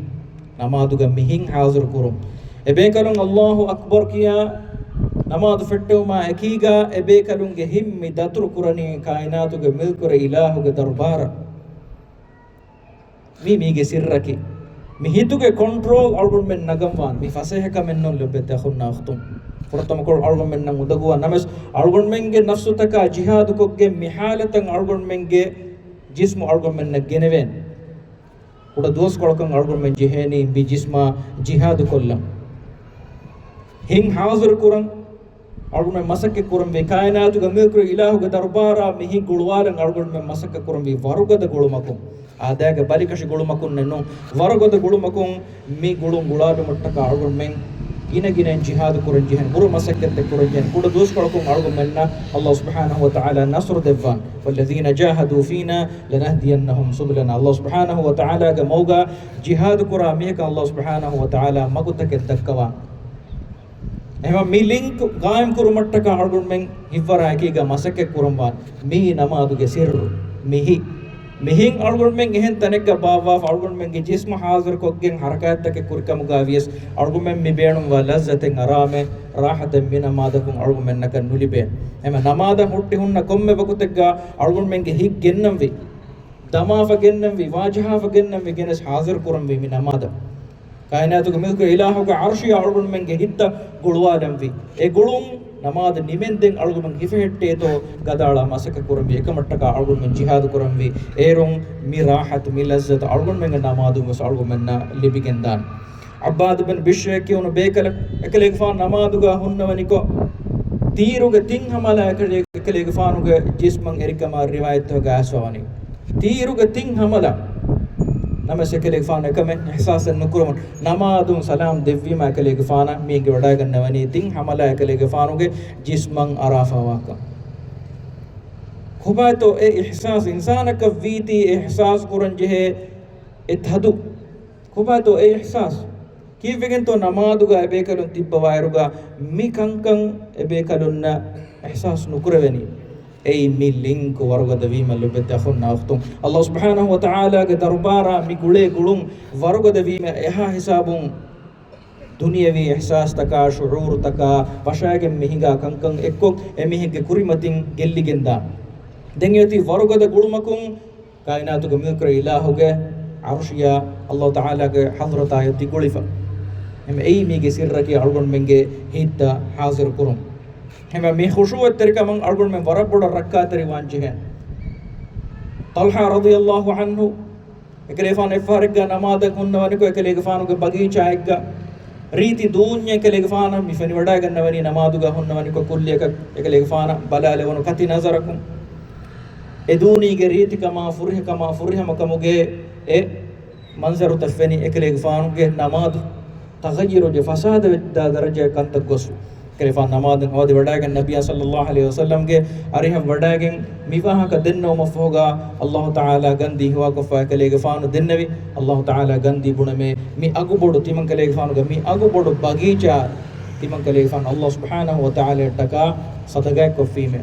ނަމާދުގަ މި ހިތް ޙާޟިރު ކުރުން. އެބޭކަލުން އައްލާހު އަކްބަރު ކިޔާ ނަމާދު ފެއްޓެވުމާ އެކީގަ އެބޭކަލުންގެ ހިތް މި ދަތުރު ކުރަނީ ކާއިނާތުގެ މިލްކުވެރި އިލާހުގެ ދަރުބާރަށް. މީ މީގެ ސިއްރަކީ. މި ހިތުގެ ކޮންޓްރޯލް އަޅުގަނޑުމެން ނަގަންވާން މި ފަސޭހަކަމެއް ނޫން ލޮބުވެތި އަޚުންނާ އުޚްތުން. ފުރަތަމަކޮޅު އަޅުގަނޑުމެންނަށް އުނދަގޫވާ ނަމަވެސް، އަޅުގަނޑުމެންގެ ނަފްސުތަކާ ޖިހާދުކޮށްގެން މި ޙާލަތަށް އަޅުގަނޑުމެންގެ ޖިސްމު އަޅުގަނޑުމެންނަށް ގެނެވޭނެ. ކުޑަ ދުވަސްކޮޅަކަށް އަޅުގަނޑުމެން ޖެހޭނީ މި ޖިސްމާ ޖިހާދުކޮށްލަން. ހިތް ޙާޟިރު ކުރަން، އަޅުގަނޑުމެން މަސައްކަތް ކުރަންވީ ކާއިނާތުގެ މިލްކުވެރި އިލާހުގެ ދަރުބާރާ މި ހިތް ގުޅުވާލަން އަޅުގަނޑުމެން މަސައްކަތް ކުރަންވީ ވަރުގަދަ ގުޅުމަކުން. އާދައިގެ ބަލިކަށި ގުޅުމަކުންނެއް ނޫން، ވަރުގަދަ ގުޅުމަކުން. މި ގުޅުން ގުޅާލުމަށްޓަކާ އަޅުގަނޑުމެން ގިނަ ގިނައިން ޖިހާދު ކުރަން ޖެހޭނެ، ބުރަ މަސައްކަތްތައް ކުރަން ޖެހޭނެ. ކުޑަ ދުވަސްކޮޅަކުން އަޅުގަނޑުމެންނަށް އައްލާހު ސުބްޙާނަހޫ ވަތަޢާލާ ނަޞްރު ދެއްވާނެ. وَالَّذِينَ جَاهَدُوا فِينَا لَنَهْدِيَنَّهُمْ سُبُلَنَا. އައްލާހު ސުބްޙާނަހޫ ވަތަޢާލާގެ މަގުގަ ޖިހާދު ކުރާ މީހަކަށް އައްލާހު ސުބްޙާނަހޫ ވަތަޢާލާ މަގުތަކެއް ދައްކަވާނެ. އެހެންވީމަ މި ލިންކް ގާއިމް ކުރުމަށްޓަކާ އަޅުގަނޑުމެން ހިތްވަރާއެކީގަ މަސައްކަތް ކުރަންވާނެ. މީ ނަމާދުގެ ސިއްރު. މި ހިތް، މި ހިތް އަޅުގަނޑުމެން އެހެން ތަނެއްގަ ބާއްވާފަ، އަޅުގަނޑުމެންގެ ޖިސްމު ޙާޟިރުކޮށްގެން ޙަރަކާތްތަކެއް ކުރިކަމުގަ ވިޔަސް، އަޅުގަނޑުމެން މި ބޭނުންވާ ލައްޒަތެއް، އަރާމެއް، ރާޙަތެއް މި ނަމާދަކުން އަޅުގަނޑުމެންނަކަށް ނުލިބޭނެ. އެމަ ނަމާދަށް ހުއްޓި ހުންނަ ކޮންމެ ވަގުތެއްގަ އަޅުގަނޑުމެންގެ ހިތް ގެންނަންވީ، ދަމާފަ ގެންނަންވީ، ވާޖަހާފަ ގެންނަންވީ، ގެނެސް ޙާޟިރު ކުރަންވީ މި ނަމާދަށް. ކާއިނާތުގެ މިލްކުވެރި އިލާހުގެ ޢަރުޝިއާ އަޅުގަނޑުމެންގެ ހިތްތައް ގުޅުވާލަންވީ. އެ ގުޅުން ނަމާދު ނިމެންދެން އަޅުގަނޑުމެން ހިފެހެއްޓޭތޯ ގަދައަޅާ މަސައްކަތް ކުރަންވީ. އެކަމަށްޓަކާ އަޅުގަނޑުމެން ޖިހާދު ކުރަންވީ. އޭރުން މި ރާޙަތު، މި ލައްޒަތު އަޅުގަނޑުމެންގެ ނަމާދުން ވެސް އަޅުގަނޑުމެންނަށް ލިބިގެންދާނެ. ޢައްބާދު ބިން ބިޝްރޭ ކިޔުނު ބޭކަލަކު އެކަލޭގެފާނު ނަމާދުގަ ހުންނަވަނިކޮށް، ތީރުގެ ތިން ހަމަލާ އެކަލޭ، އެކަލޭގެފާނުގެ ޖިސްމަށް އެރިކަމާ ރިވާޔަތްތަކުގަ އައިސްފަވަނީ. ތީރުގެ ތިން ހަމަލާ. ނަމަވެސް އެކަލޭގެފާނު އެކަމެއް އިޙްސާސެއް ނުކުރަމުން، ނަމާދުން ސަލާމް ދެއްވީމަ އެކަލޭގެފާނަށް މީގެ ވަޑައިގަންނަވަނީ ތިން ހަމަލާ އެކަލޭގެފާނުގެ ޖިސްމަށް އަރާފަވާކަން. ކޮބާތޯ އެ އިޙްސާސް؟ އިންސާނަކަށް ވީތީ އިޙްސާސް ކުރަން ޖެހޭ އެ ތަދު. ކޮބާތޯ އެ އިޙްސާސް؟ ކީއްވެގެންތޯ ނަމާދުގަ އެބޭކަލުން ތިއްބަވާއިރުގަ މި ކަންކަން އެބޭކަލުންނަށް އިޙްސާސް ނުކުރެވެނީ؟ އެއީ މި ލިންކު ވަރުގަދަ ވީމަ ލޮބުވެތި އަޚުންނާ އުޚްތުން. އައްލާހު ސުބްޙާނަހޫ ވަތަޢާލާގެ ދަރުބާރާ މި ގުޅޭ ގުޅުން ވަރުގަދަ ވީމަ އެހާ ހިސާބުން ދުނިޔަވީ އިޙްސާސްތަކާ، ޝުޢޫރުތަކާ ވަށާގެން މި ހިނގާ ކަންކަން އެއްކޮށް އެމީހެއްގެ ކުރިމަތިން ގެއްލިގެންދާނެ. ދެން އެއޮތީ ވަރުގަދަ ގުޅުމަކުން ކާއިނާތުގެ މިލްކުވެރި އިލާހުގެ ޢަރުޝިއާ އައްލާހު ތަޢާލާގެ ޙަޟްރަތާ އެއޮތީ ގުޅިފަ. އެމަ އެއީ މީގެ ސިއްރަކީ އަޅުގަނޑުމެންގެ ހިތްތައް ޙާޟިރު ކުރުން. އެމަ މި ޚުޝޫޢަތްތެރިކަމަށް އަޅުގަނޑުމެން ވަރަށް ބޮޑަށް ރައްކާތެރިވާން ޖެހޭނެ. ޠަލްޙާ ރަޟިޔައްލާހު ޢަންހު އެކަލޭގެފާނު އެއްފަހަރެއްގަ ނަމާދަށް ހުންނަވަނިކޮށް، އެކަލޭގެފާނުގެ ބަގީޗާއެއްގަ ރީތި ދޫންޏެއް އެކަލޭގެފާނަށް މި ފެނިވަޑައިގަންނަވަނީ. ނަމާދުގަ ހުންނަވަނިކޮށް، ކުއްލިއަކަށް އެކަލޭގެފާނަށް ބަލާލެވުނު ކަތި ނަޒަރަކުން އެ ދޫނީގެ ރީތިކަމާ، ފުރިހަކަމާ، ފުރިހަމަކަމުގެ އެ މަންޒަރުތައް ފެނި އެކަލޭގެފާނުގެ ނަމާދު ތަޣައްޔަރުވެ، ފަސާދަވެދާ ދަރަޖައަށް ކަންތައް ގޮސް. އެކަލޭގެފާނު ނަމާދުން އަވަދިވަޑައިގެން ނަބިއްޔާ ޞައްލައްލާހު ޢަލައިހި ވަސައްލަމްގެ އަރިހަށް ވަޑައިގެން މި ވާހަކަ ދެންނެވުމަށްފަހުގަ، އައްލާހު ތަޢާލާ ގަންދީ ހިވާކޮށްފަ އެކަލޭގެފާނު ދެންނެވި. އައްލާހު ތަޢާލާ ގަންދީ ބުނަމޭ، މި އަގުބޮޑު ތިމަންކަލޭގެފާނުގެ މި އަގުބޮޑު ބަގީޗާ ތިމަންކަލޭގެފާނު އައްލާހު ސުބްޙާނަހޫ ވަތަޢާލާއަށްޓަކާ ޞަދަޤާތްކޮށްފީމޭ.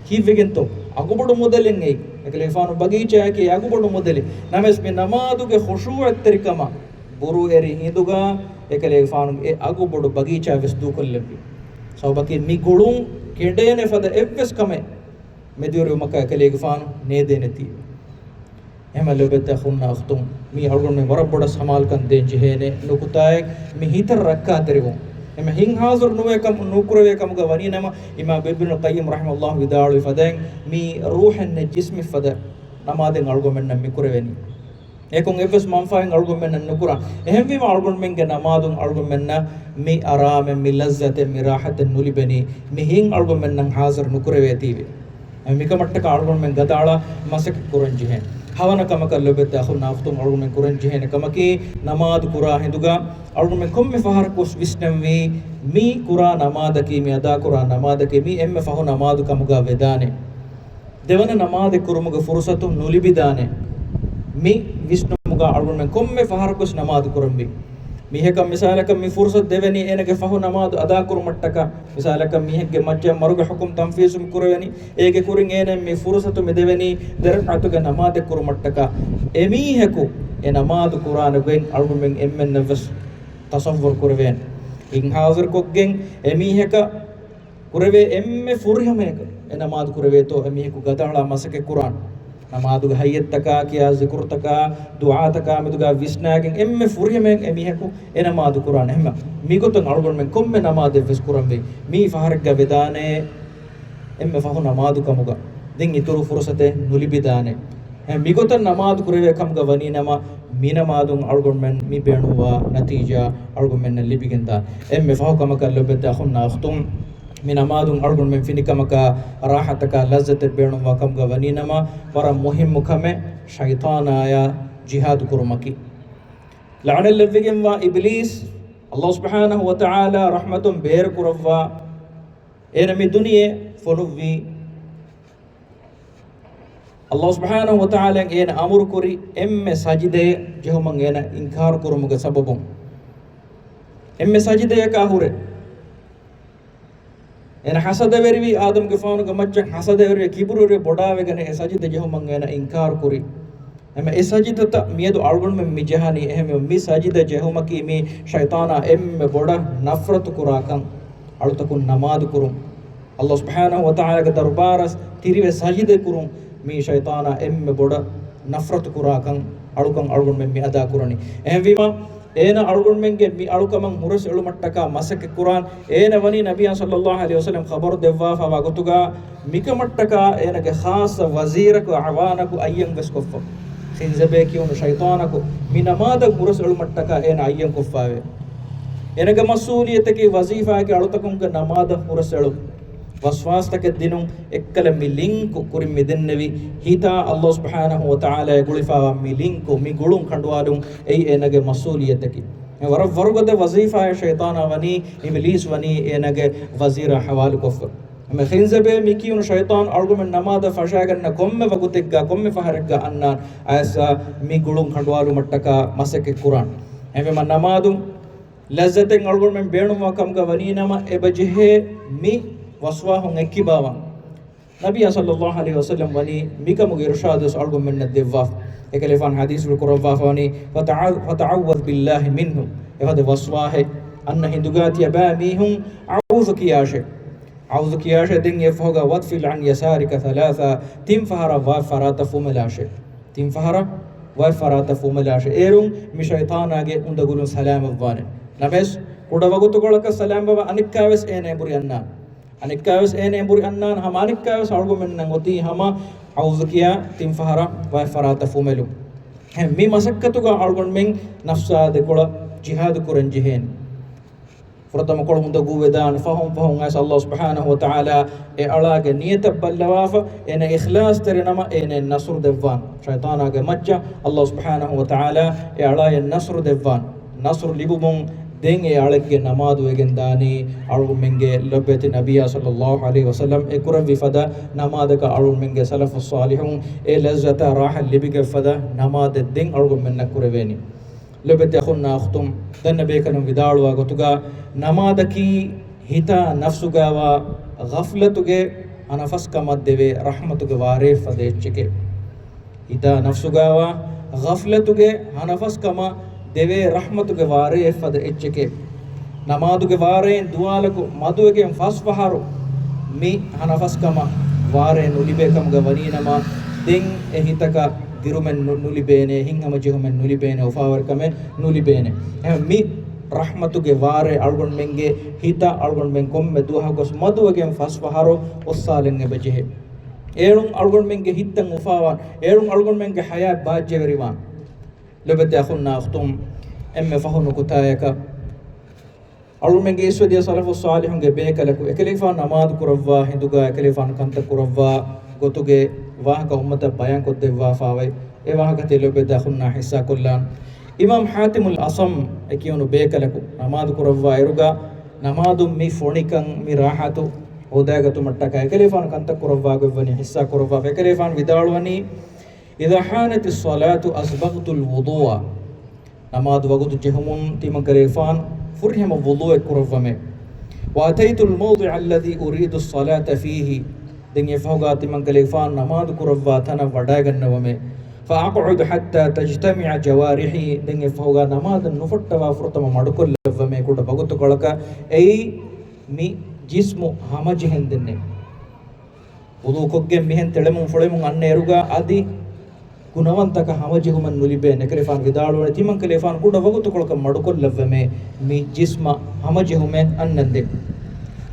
ކީއްވެގެންތޯ؟ އަގުބޮޑު މުދަލެއް އެއީ. އެކަލޭގެފާނު ބަގީޗާއަކީ އަގުބޮޑު މުދަލެއް. ނަމަވެސް މި ނަމާދުގެ ޚުޝޫޢަތްތެރިކަމަށް ބުރޫއެރި ހިނދުގަ އެކަލޭގެފާނު އެ އަގުބޮޑު ބަގީޗާ ވެސް ދޫކޮށްލެއްވި. ސަބަބަކީ މި ގުޅުން ކެނޑޭނެ ފަދަ އެއްވެސް ކަމެއް މެދުވެރިވުމަކަށް އެކަލޭގެފާނު ނޭދޭނެތީ. އެހެމަ ލޮބުވެތި އަޚުންނާ އުޚްތުން، މީ އަޅުގަނޑުމެން ވަރަށް ބޮޑަށް ސަމާލުކަން ދޭން ޖެހޭނެ ނުކުތާއެއް، މި ހިތަށް ރައްކާތެރިވުން. އެމަ ހިތް ހާޒިރު ނުވޭ ކަމު، ނުކުރެވޭ ކަމުގަ ވަނީ ނަމަ، އިމާމް އިބްނު ޤައްޔިމް ރަޙިމަހުﷲ ވިދާޅުވި ފަދައިން، މީ ރޫޙެއް ނެތް ޖިސްމެއް ފަދަ ނަމާދެއް އަޅުގަނޑުމެންނަށް މިކުރެވެނީ. އެކުން އެއްވެސް މަންފާއެއް އަޅުގަނޑުމެންނަށް ނުކުރާ. އެހެންވީމަ އަޅުގަނޑުމެންގެ ނަމާދުން އަޅުގަނޑުމެންނަށް މި އަރާމެއް، މި ލައްޒަތެއް، މި ރާޙަތެއް ނުލިބެނީ، މި ހިތް އަޅުގަނޑުމެންނަށް ހާޒިރު ނުކުރެވޭތީވެ. މިކަމަށްޓަކާ އަޅުގަނޑުމެން ގަދައަޅާ މަސައްކަތް ކުރަން ޖެހޭނެ. ހަވަނަ ކަމަކަށް ލޮބުވެތި އަޚުންނާ އުޚްތުން އަޅުގަނޑުމެން ކުރަން ޖެހޭނެ ކަމަކީ، ނަމާދު ކުރާ ހިނދުގަ އަޅުގަނޑުމެން ކޮންމެ ފަހަރަކުވެސް ވިސްނަންވީ، މި ކުރާ ނަމާދަކީ، މި އަދާކުރާ ނަމާދަކީ، މީ އެންމެ ފަހު ނަމާދު ކަމުގަ ވެދާނެ. ދެވަނަ ނަމާދެއް ކުރުމުގެ ފުރުސަތު ނުލިބިދާނެ. މި ވިސްނުމުގަ އަޅުގަނޑުމެން ކޮންމެ ފަހަރަކުވެސް ނަމާދު ކުރަންވީ. މީހަކަށް މިސާލަކަށް މި ފުރުސަތު ދެވެނީ އޭނަގެ ފަހު ނަމާދު އަދާކުރުމަށްޓަކާ. މިސާލަކަށް މީހެއްގެ މައްޗަށް މަރުގެ ޙުކުމް ތަންފީޒު ކުރެވެނީ. އޭގެ ކުރިން އޭނަ މި ފުރުސަތު މި ދެވެނީ ދެ ރަކްޢަތުގެ ނަމާދެއް ކުރުމަށްޓަކާ. އެމީހަކު އެ ނަމާދު ކުރާނެ ގޮތް އަޅުގަނޑުމެން އެންމެންނަށްވެސް ތަޞައްވުރު ކުރެވޭނެ. ހިތް ޙާޟިރުކޮށްގެން އެމީހަކަށް ކުރެވޭ އެންމެ ފުރިހަމަޔަކަށް އެ ނަމާދު ކުރެވޭތޯ އެމީހަކު ގަދައަޅާ މަސައްކަތް ކުރާނެ. ނަމާދުގެ ހައްޔަތްތަކާ ކިޔާ ޒިކުރުތަކާ، ދުޢާތަކާ މެދުގަ ވިސްނާގެން އެންމެ ފުރިހަމަޔަށް އެމީހަކު އެ ނަމާދު ކުރާނެ. އެހެންމަ މިގޮތުން އަޅުގަނޑުމެން ކޮންމެ ނަމާދެއްވެސް ކުރަންވީ މީ ފަހަރެއްގަ ވެދާނެ އެންމެ ފަހު ނަމާދު ކަމުގަ. ދެން އިތުރު ފުރުސަތެއް ނުލިބިދާނެ. އެ މިގޮތަށް ނަމާދު ކުރެވޭ ކަމުގަ ވަނީ ނަމަ، މި ނަމާދުން އަޅުގަނޑުމެން މި ބޭނުންވާ ނަތީޖާ އަޅުގަނޑުމެންނަށް ލިބިގެންދާނެ. އެންމެ ފަހު ކަމަކަށް ލޮބުވެތި އަޚުންނާ އުޚްތުން، މި ނަމާދުން އަޅުގަނޑުމެން ފިނިކަމަކާ ރާޙަތަކާ ލައްޒަތެއް ބޭނުންވާ ކަމުގަ ވަނީ ނަމަ، ވަރަށް މުހިއްމު ކަމެއް ޝައިޠާނާޔާ ޖިހާދު ކުރުމަކީ. ލަޢުނަތްލެއްވިގެންވާ އިބްލީސް، ﷲ ސުބްޙާނަހޫ ވަތަޢާލާ ރަޙްމަތުން ބޭރުކުރައްވާ، އޭނަ މި ދުނިޔެ ފޮނުއްވީ. ﷲ ސުބްޙާނަހޫ ވަތަޢާލާ އޭނަ އަމުރުކުރި އެންމެ ސަޖިދައެއް ޖެހުމަށް އޭނަ އިންކާރު ކުރުމުގެ ސަބަބުން، އެންމެ ސަޖިދަޔަކާ ހުރެ. އޭނަ ޙަސަދަވެރިވި، އާދަމްގެފާނުގެ މައްޗަށް ޙަސަދަވެރިވި، ކިބުރުވެރި ބޮޑާވެގެން އެ ސަޖިދަ ޖެހުމަށް އޭނަ އިންކާރު ކުރި. އެމަ އެ ސަޖިދަތައް މިއަދު އަޅުގަނޑުމެން މި ޖަހަނީ. އެހެންވެ، މި ސަޖިދަ ޖެހުމަކީ މީ ޝައިޠާނާ އެންމެ ބޮޑަށް ނަފްރަތު ކުރާކަން. އަޅުތަކުން ނަމާދު ކުރުން، ﷲ ސުބްޙާނަހޫ ވަތަޢާލާގެ ދަރުބާރަށް ތިރިވެ ސަޖިދަ ކުރުން، މީ ޝައިޠާނާ އެންމެ ބޮޑަށް ނަފްރަތު ކުރާކަން އަޅުކަން އަޅުގަނޑުމެން މި އަދާ ކުރަނީ. އެހެންވީމަ، އޭނަ އަޅުގަނޑުމެންގެ މި އަޅުކަމަށް ހުރަސް އެޅުމަށްޓަކާ މަސައްކަތް ކުރާން. އޭނަ ވަނީ ނަބިއްޔާ ޞައްލައްލާހު ޢަލައިހި ވަސައްލަމް ޚަބަރު ދެއްވާފަވާ ގޮތުގަ، މިކަމަށްޓަކާ އޭނަގެ ޚާއްޞަ ވަޒީރަކު އަޢުވާނަކު އައްޔަން ވެސް ކޮށްފަ. ޚިންޒަބޭ ކިޔުނު ޝައިޠާނަކު މި ނަމާދަށް ހުރަސް އެޅުމަށްޓަކާ އޭނަ އައްޔަން ކޮށްފައެވެ. އޭނަގެ މަސްއޫލިއްޔަތަކީ ވަޒީފާއަކީ އަޅުތަކުންގެ ނަމާދަށް ހުރަސް އެޅުން. ވަސްވާސްތަކެއް ދިނުން، އެއްކަލަ މި ލިންކު ކުރިން މި ދެންނެވި ހިތާ ﷲ ސުބްޙާނަހޫ ވަތަޢާލާ ގުޅިފަވާ މި ލިންކު، މި ގުޅުން ކަނޑުއާލުން އެއީ އޭނަގެ މަސްއޫލިއްޔަތަކީ. އެ ވަރަށް ވަރުގަދަ ވަޒީފާއެއް ޝައިޠާނާ ވަނީ އިބްލީސް ވަނީ އޭނަގެ ވަޒީރާ ޙަވާލުކޮށްފަ. އެމެ ޚިންޒަބޭ މި ކިޔުނު ޝައިޠާން އަޅުގަނޑުމެން ނަމާދަށް ފަށާގަންނަ ކޮންމެ ވަގުތެއްގަ ކޮންމެ ފަހަރެއްގަ އަންނާން އަޔަސް މި ގުޅުން ކަނޑުއާލުމަށްޓަކާ މަސައްކަތް ކުރާން. އެހެންވީމަ ނަމާދު ލައްޒަތެއް އަޅުގަނޑުމެން ބޭނުންވާ ކަމުގަ ވަނީ ނަމަ، އެބަޖެހޭ މި ވަސްވާހުން އެއްކިބާވާން. ނަބިއްޔާ ޞައްލައްލާހު ޢަލައިހި ވަސައްލަމް ވަނީ މިކަމުގެ އިރުޝާދުވެސް އަޅުގަނޑުމެންނަށް ދެއްވާފަ. އެކަލޭފާނު ޙަދީޘްފުޅު ކުރައްވާފަ ވަނީ، ފަތަޢަ-، ފަތަޢައްވަޛް ބިﷲި މިންހު. އެފަދަ ވަސްވާހެއް އަންނަ ހިނދުގަ ތިޔަބައިމީހުން އަޢޫޛު ކިޔާށޭ. އަޢޫޛު ކިޔާށޭ. ދެން އެއަށްފަހުގަ ވަތްފިލް ޢަން ޔަސާރިކަ ޘަލާޘާ، ތިން ފަހަރަށް ވާތް ފަރާތަށް ފުމެލާށޭ. ތިން ފަހަރަށް ވާތް ފަރާތަށް ފުމެލާށޭ. އޭރުން މި ޝައިޠާނާގެ އުނދަގުލުން ސަލާމަތްވާނެ. ނަމަވެސް، ކުޑަ ވަގުތުކޮޅަކަށް ސަލާމަތްވާ އަނެއްކާވެސް އޭނަ އެނބުރި އަންނާނެ. އަނެއްކާވެސް އޭނަ އެނބުރި އަންނާނެ، ހަމަ އަނެއްކާވެސް އަޅުގަނޑުމެންނަށް އޮތީ ހަމަ އަޢޫޛު ކިޔާ ތިން ފަހަރަށް ވާތް ފަރާތަށް ފުމެލުން. އެހެން މި މަސައްކަތުގަ އަޅުގަނޑުމެން ނަފްސާ ދެކޮޅަށް ޖިހާދު ކުރަން ޖެހޭނެ. ފުރަތަމަ ކޮޅު އުނދަގޫވެދާނެ. ފަހުން ފަހުން އައިސް ﷲ ސުބްޙާނަހޫ ވަތަޢާލާ އެ އަޅާގެ ނިޔަތަށް ބައްލަވާފަ، އޭނަ އިޚްލާޞްތެރި ނަމަ އޭނަ ނަޞްރު ދެއްވާނެ. ޝައިޠާނާގެ މައްޗަށް ﷲ ސުބްޙާނަހޫ ވަތަޢާލާ އެ އަޅާޔަށް ނަޞްރު ދެއްވާނެ. ނަޞްރު ލިބުމުން ދެން އެ އަޅެއްގެ ނަމާދު ވެގެން ދާނީ އަޅުގަނޑުމެންގެ ލޮބުވެތި ނަބިއްޔާ ޞައްލައްލާހު ޢަލައިހި ވަސައްލަމް އެ ކުރެއްވި ފަދަ ނަމާދަކަށް، އަޅުގަނޑުމެންގެ ސަލަފުއް ޞާލިޙުން އެ ލައްޒަތާ ރާޙަތް ލިބިގެން ފަދަ ނަމާދެއް ދެން އަޅުގަނޑުމެންނަށް ކުރެވޭނީ. ލޮބުވެތި އަޚުންނާ އުޚްތުން، ދަންނަ ބޭކަލުން ވިދާޅުވާ ގޮތުގަ، ނަމާދަކީ ހިތާ ނަފްސުގައިވާ ޣަފްލަތުގެ ހަނަފަސްކަމަށް ދެވޭ ރަޙްމަތުގެ ވާރޭ ފަދަ އެއްޗެކޭ. ހިތާ ނަފްސުގައިވާ ޣަފްލަތުގެ ހަނަފަސްކަމަށް ދެވޭ ރަޙްމަތުގެ ވާރޭ ފަދަ އެއްޗެކޭ. ނަމާދުގެ ވާރޭން ދުވާލަކު މަދުވެގެން ފަސް ފަހަރު މި ހަނަފަސްކަމަށް ވާރޭ ނުލިބޭ ކަމުގަ ވަނީނަމަ، ދެން އެ ހިތަކަށް ދިރުމެއް ނު-، ނުލިބޭނެ، ހިތްހަމަޖެހުމެއް ނުލިބޭނެ، އުފާވެރިކަމެއް ނުލިބޭނެ. އެހެން މި ރަޙްމަތުގެ ވާރޭ އަޅުގަނޑުމެންގެ ހިތަށް އަޅުގަނޑުމެން ކޮންމެ ދުވަހަކުވެސް މަދުވެގެން ފަސް ފަހަރު އޮއްސާލަން އެބަޖެހޭ. އޭރުން އަޅުގަނޑުމެންގެ ހިތްތައް އުފާވާން، އޭރުން އަޅުގަނޑުމެންގެ ޙަޔާތް ބާއްޖަވެރިވާން. ލޮބުވެތި އަޚުންނާ އުޚްތުން، އެންމެ ފަހު ނުކުތާޔަކަށް އަޅުގަނޑުމެންގެ އިސްވެދިޔަ ސަލަފުއް ޞާލިޙުންގެ ބޭކަލަކު އެކަލޭފާނު ނަމާދު ކުރައްވާ ހިނދުގަ އެކަލޭފާނު ކަންތައް ކުރައްވާ ގޮތުގެ ވާހަކަ އުއްމަތަށް ބަޔާންކޮށްދެއްވާފާވެ، އެ ވާހަކަ ތިޔަ ލޯބިވެތި އަޚުންނާ ހިއްސާކޮށްލާން. އިމާމް ޙާތިމުލް އަޞަމް އެ ކިޔުނު ބޭކަލަކު ނަމާދު ކުރައްވާ އިރުގަ ނަމާދުން މި ފޮނިކަން، މި ރާޙަތު ހޯދާގަތުމަށްޓަކާ އެކަލޭފާނު ކަންތައް ކުރައްވާ ގޮތްވަނީ ހިއްސާ ކުރައްވާފަ. އެކަލޭފާނު ވިދާޅުވަނީ، إذا حانت الصلاة أسبغت الوضوء. ނަމާދު ވަގުތު ޖެހުމުން ތިމަންކަލޭގެފާނު ފުރިހަމަ ވުޟޫއެއް ކުރައްވަމޭ. وأتيت الموضع الذي أريد الصلاة فيه. ދެން އެފަހުގާ ތިމަންކަލޭގެފާނު ނަމާދު ކުރައްވާ ތަނަށް ވަޑައިގަންނަވަމޭ. فأقعد حتى تجتمع جوارحي. ދެން އެފަހުގާ ނަމާދަށް ނުފައްޓަވާ ފުރަތަމަ މަޑުކޮށްލައްވަމޭ ކުޑަ ވަގުތުކޮޅަކަށް. އެއީ މި ޖިސްމު ހަމަޖެހެންދެންނެވި. ވުޟޫ ކޮށްގެން މިހެން ތެޅެމުން ފުޅެމުން އަންނަ އިރުގަ އަދި ގުނަވަންތަކަށް ހަމަޖެހުމެއް ނުލިބޭ. އެކަލޭފާނު ވިދާޅުވަނީ ތިމަންކަލޭފާނު ކުޑަ ވަގުތުކޮޅަކަށް މަޑުކޮށްލައްވަމޭ މި ޖިސްމަށް ހަމަޖެހުމެއް އަންނަންދެން.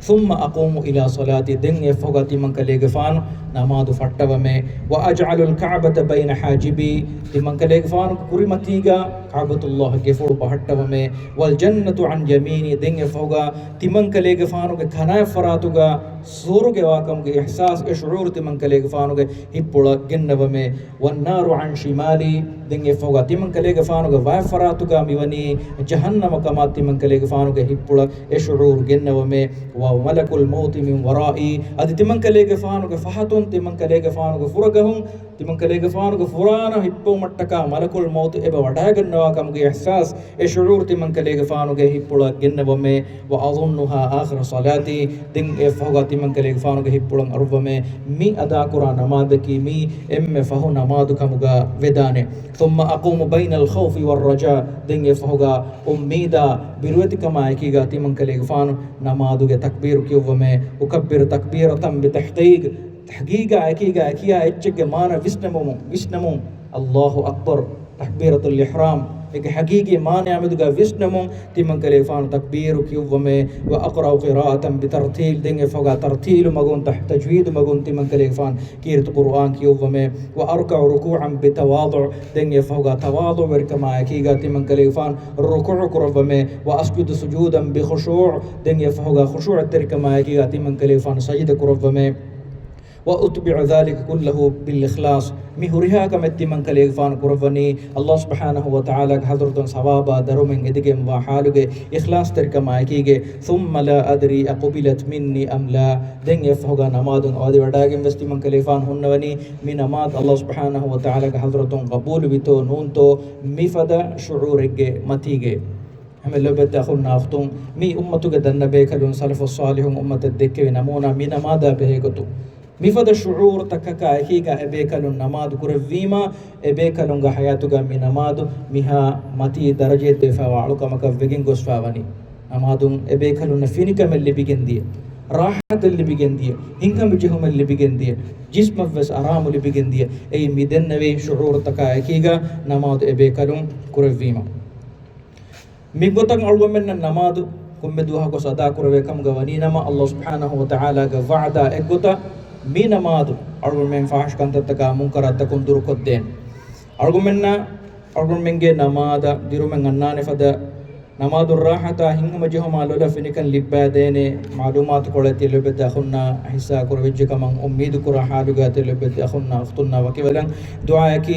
ثم أقوم إلى صلاتي. ދެން އެފަހުގަ ތިމަންކަލޭގެފާނު ނަމާދު ފައްޓަވަމޭ. وأجعل الكعبة بين حاجبي. ތިމަންކަލޭގެފާނު ކުރިމަތީގަ ކަޢުބަތުﷲ ގެފުޅު ބަހައްޓަވަމޭ. والجنة عن يميني. ދެން އެފަހުގަ ތިމަންކަލޭގެފާނުގެ ކަނާތް ފަރާތުގަ ސުވަރުގެ ވާކަމުގެ އިޙްސާސް، އެ ޝުޢޫރު ތިމަންކަލޭގެފާނުގެ ހިތްޕުޅަށް ގެންނަވަމޭ. والنار عن شمالي. ދެން އެފަހުގަ ތިމަންކަލޭގެފާނުގެ ވާތް ފަރާތުގަ މިވަނީ ޖަހަންނަމަކަމަށް ތިމަންކަލޭގެފާނުގެ ހިތްޕުޅަށް އެ ޝުޢޫރު ގެންނަވަމޭ. وملك الموت من ورائي. އަދި ތިމަންކަލޭގެފާނުގެ ފަހަތުން ތިމަންކަލޭގެފާނުގެ ފުރަގަހުން ތިމަންކަލޭގެފާނުގެ ފުރާނަ ހިއްޕެވުމަށްޓަކާ މަލަކުލް މައުތު އެބަ ވަޑައިގަންނަވާ ކަމުގެ އިޙްސާސް، އެ ޝުޢޫރު ތިމަންކަލޭގެފާނުގެ ހިތްޕުޅަށް ގެންނަވަމޭ. وأظنها آخر صلاتي. ދެން އެ ފަހުގަ ތިމަންކަލޭގެފާނުގެ ހިތްޕުޅަށް އަރުއްވަމޭ، މި އަދާކުރާ ނަމާދަކީ މީ އެންމެ ފަހު ނަމާދު ކަމުގަ ވެދާނެ. ثم أقوم بين الخوف والرجاء. ދެން އެ ފަހުގަ އުއްމީދާ ބިރުވެތިކަމާ އެކީގަ ތިމަންކަލޭގެފާނު ނަމާދުގެ ތަކްބީރު ކިޔުއްވަމޭ. أكبر تكبيرة بتحقيق. ތަޙްޤީޤާ އެކީގަ އެކިޔާ އެއްޗެއްގެ މާނަ ވިސްނަމުމުން، ވިސްނަމުން، الله أكبر، تكبيرة الإحرام އެގެ ޙަޤީޤީ މާނަޔާ މެދުގަ ވިސްނަމުން ތިމަންކަލޭގެފާނު ތަކްބީރު ކިޔުއްވަމޭ. وأقرأ قراءة بترتيل. ދެން އެފަހުގަ ތަރްތީލު މަގުން، ތަ-، ތަޖްވީދު މަގުން ތިމަންކަލޭގެފާނު ކީރިތި ޤުރުއާން ކިޔުއްވަމޭ. وأركع ركوعا بتواضع. ދެން އެފަހުގަ ތަވާޟުޢުވެރިކަމާ އެކީގަ ތިމަންކަލޭގެފާނު ރުކޫޢު ކުރައްވަމޭ. وأسجد سجودا بخشوع. ދެން އެފަހުގަ ޚުޝޫޢަތްތެރިކަމާ އެކީގަ ތިމަންކަލޭގެފާނު ސަޖިދަ ކުރައްވަމޭ. وأتبع ذلك كله بالإخلاص. މި ހުރިހާ ކަމެއް ތިމަންކަލޭގެފާނު ކުރައްވަނީ، ﷲ ސުބްޙާނަހޫ ވަތަޢާލާގެ ޙަޟްރަތުން ސަވާބާ ދަރުމައެއް އެދިގެންވާ ޙާލުގެ އިޚްލާޞްތެރިކަމާ އެކީގަ. ثم لا أدري أقبلت مني أم لا. ދެން އެފަހުގަ ނަމާދުން އަވަދިވަޑައިގެން ވެސް ތިމަންކަލޭގެފާނު ހުންނަވަނީ، މި ނަމާދު ﷲ ސުބްޙާނަހޫ ވަތަޢާލާގެ ޙަޟްރަތުން ޤަބޫލުވިތޯ ނޫންތޯ، މިފަދަ ޝުޢޫރެއްގެ މަތީގަ. ހަމަ ލޯބިވެތި އަޚުންނާ އުޚްތުން، މި އުއްމަތުގެ ދަންނަ ބޭކަލުން، ސަލަފުއް ޞާލިޙުން އުއްމަތަށް ދެއްކެވި ނަމޫނާ މި ނަމާދާ ބެހޭގޮތުން، މިފަދަ ޝުޢޫރުތަކަކާ އެކީގަ އެބޭކަލުން ނަމާދު ކުރެއްވީމާ، އެބޭކަލުންގެ ޙަޔާތުގަ މި ނަމާދު މިހާ މަތީ ދަރަޖައެއް ދެވިފައިވާ އަޅުކަމަކަށް ވެގެން ގޮސްފައިވަނީ. ނަމާދުން އެބޭކަލުންނަށް ފިނިކަމެއް ލިބިގެންދިޔަ، ރާޙަތެއް ލިބިގެންދިޔަ، ހިތްހަމަޖެހުމެއް ލިބިގެންދިޔަ، ޖިސްމަށްވެސް އަރާމު ލިބިގެންދިޔަ. އެއީ މި ދެންނެވި ޝުޢޫރުތަކާ އެކީގަ ނަމާދު އެބޭކަލުން ކުރެއްވީމަ. މިގޮތަށް އަޅުގަނޑުމެންނަށް ނަމާދު ކޮންމެ ދުވަހަކުވެސް އަދާކުރެވޭ ކަމުގަ ވަނީނަމަ، ﷲ ސުބްޙާނަހޫ ވަތަޢާލާގެ ވަޢުދާ އެއްގޮތަށް މި ނަމާދު އަޅުގަނޑުމެން ފާޙިޝް ކަންތައްތަކާ، މުންކަރާތްތަކުން ދުރުކޮށްދޭނެ. އަޅުގަނޑުމެންނަށް އަޅުގަނޑުމެންގެ ނަމާދަށް ދިރުމެއް އަންނާނެ ފަދަ، ނަމާދުން ރާޙަތާ ހިތްހަމަޖެހުމާ ލޮލަށް ފިނިކަން ލިއްބައިދޭނެ މަޢުލޫމާތުކޮޅެއް ތިޔަ ލޯބިވެތި އަޚުންނާ ހިއްސާކުރެވިއްޖެ ކަމަށް އުއްމީދުކުރާ ޙާލުގަ ތިޔަ ލޯބިވެތި އަޚުންނާ އުޚްތުންނާ ވަކިވެލަން. ދުޢާއަކީ،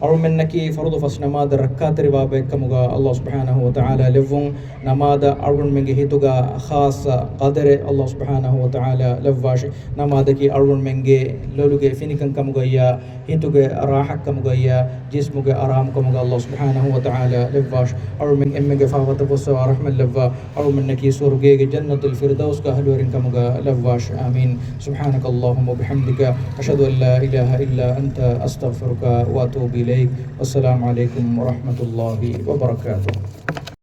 އަޅުމެންނަކީ ފަރުޟު ފަސް ނަމާދަށް ރައްކާތެރިވާ ބައެއްކަމުގަ ﷲ ސުބްޙާނަހޫ ވަތަޢާލާ ލެއްވުން. ނަމާދަށް އަޅުގަނޑުމެންގެ ހިތުގަ ޚާއްޞަ ޤަދަރެއް ﷲ ސުބްޙާނަހޫ ވަތަޢާލާ ލައްވާށި. ނަމާދަކީ އަޅުގަނޑުމެންގެ ލޮލުގެ ފިނިކަން ކަމުގައްޔާ، ހިތުގެ ރާޙަތް ކަމުގައްޔާ، ޖިސްމުގެ އަރާމު ކަމުގަ ﷲ ސުބްޙާނަހޫ ވަތަޢާލާ ލެއްވާށި. އަޅުމެން އެންމެންގެ ފާފަތައް ފުއްސަވާ ރަޙްމަތް ލައްވާ، އަޅުމެންނަކީ ސުވަރުގޭގެ ޖަންނަތުލް ފިރްދައުސްގެ އަހުލުވެރިން ކަމުގަ ލައްވާށި. އާމީން. سبحانك اللهم وبحمدك، أشهد أن لا إله إلا أنت، أستغفرك وأتوب إليك. والسلام عليكم ورحمة الله وبركاته.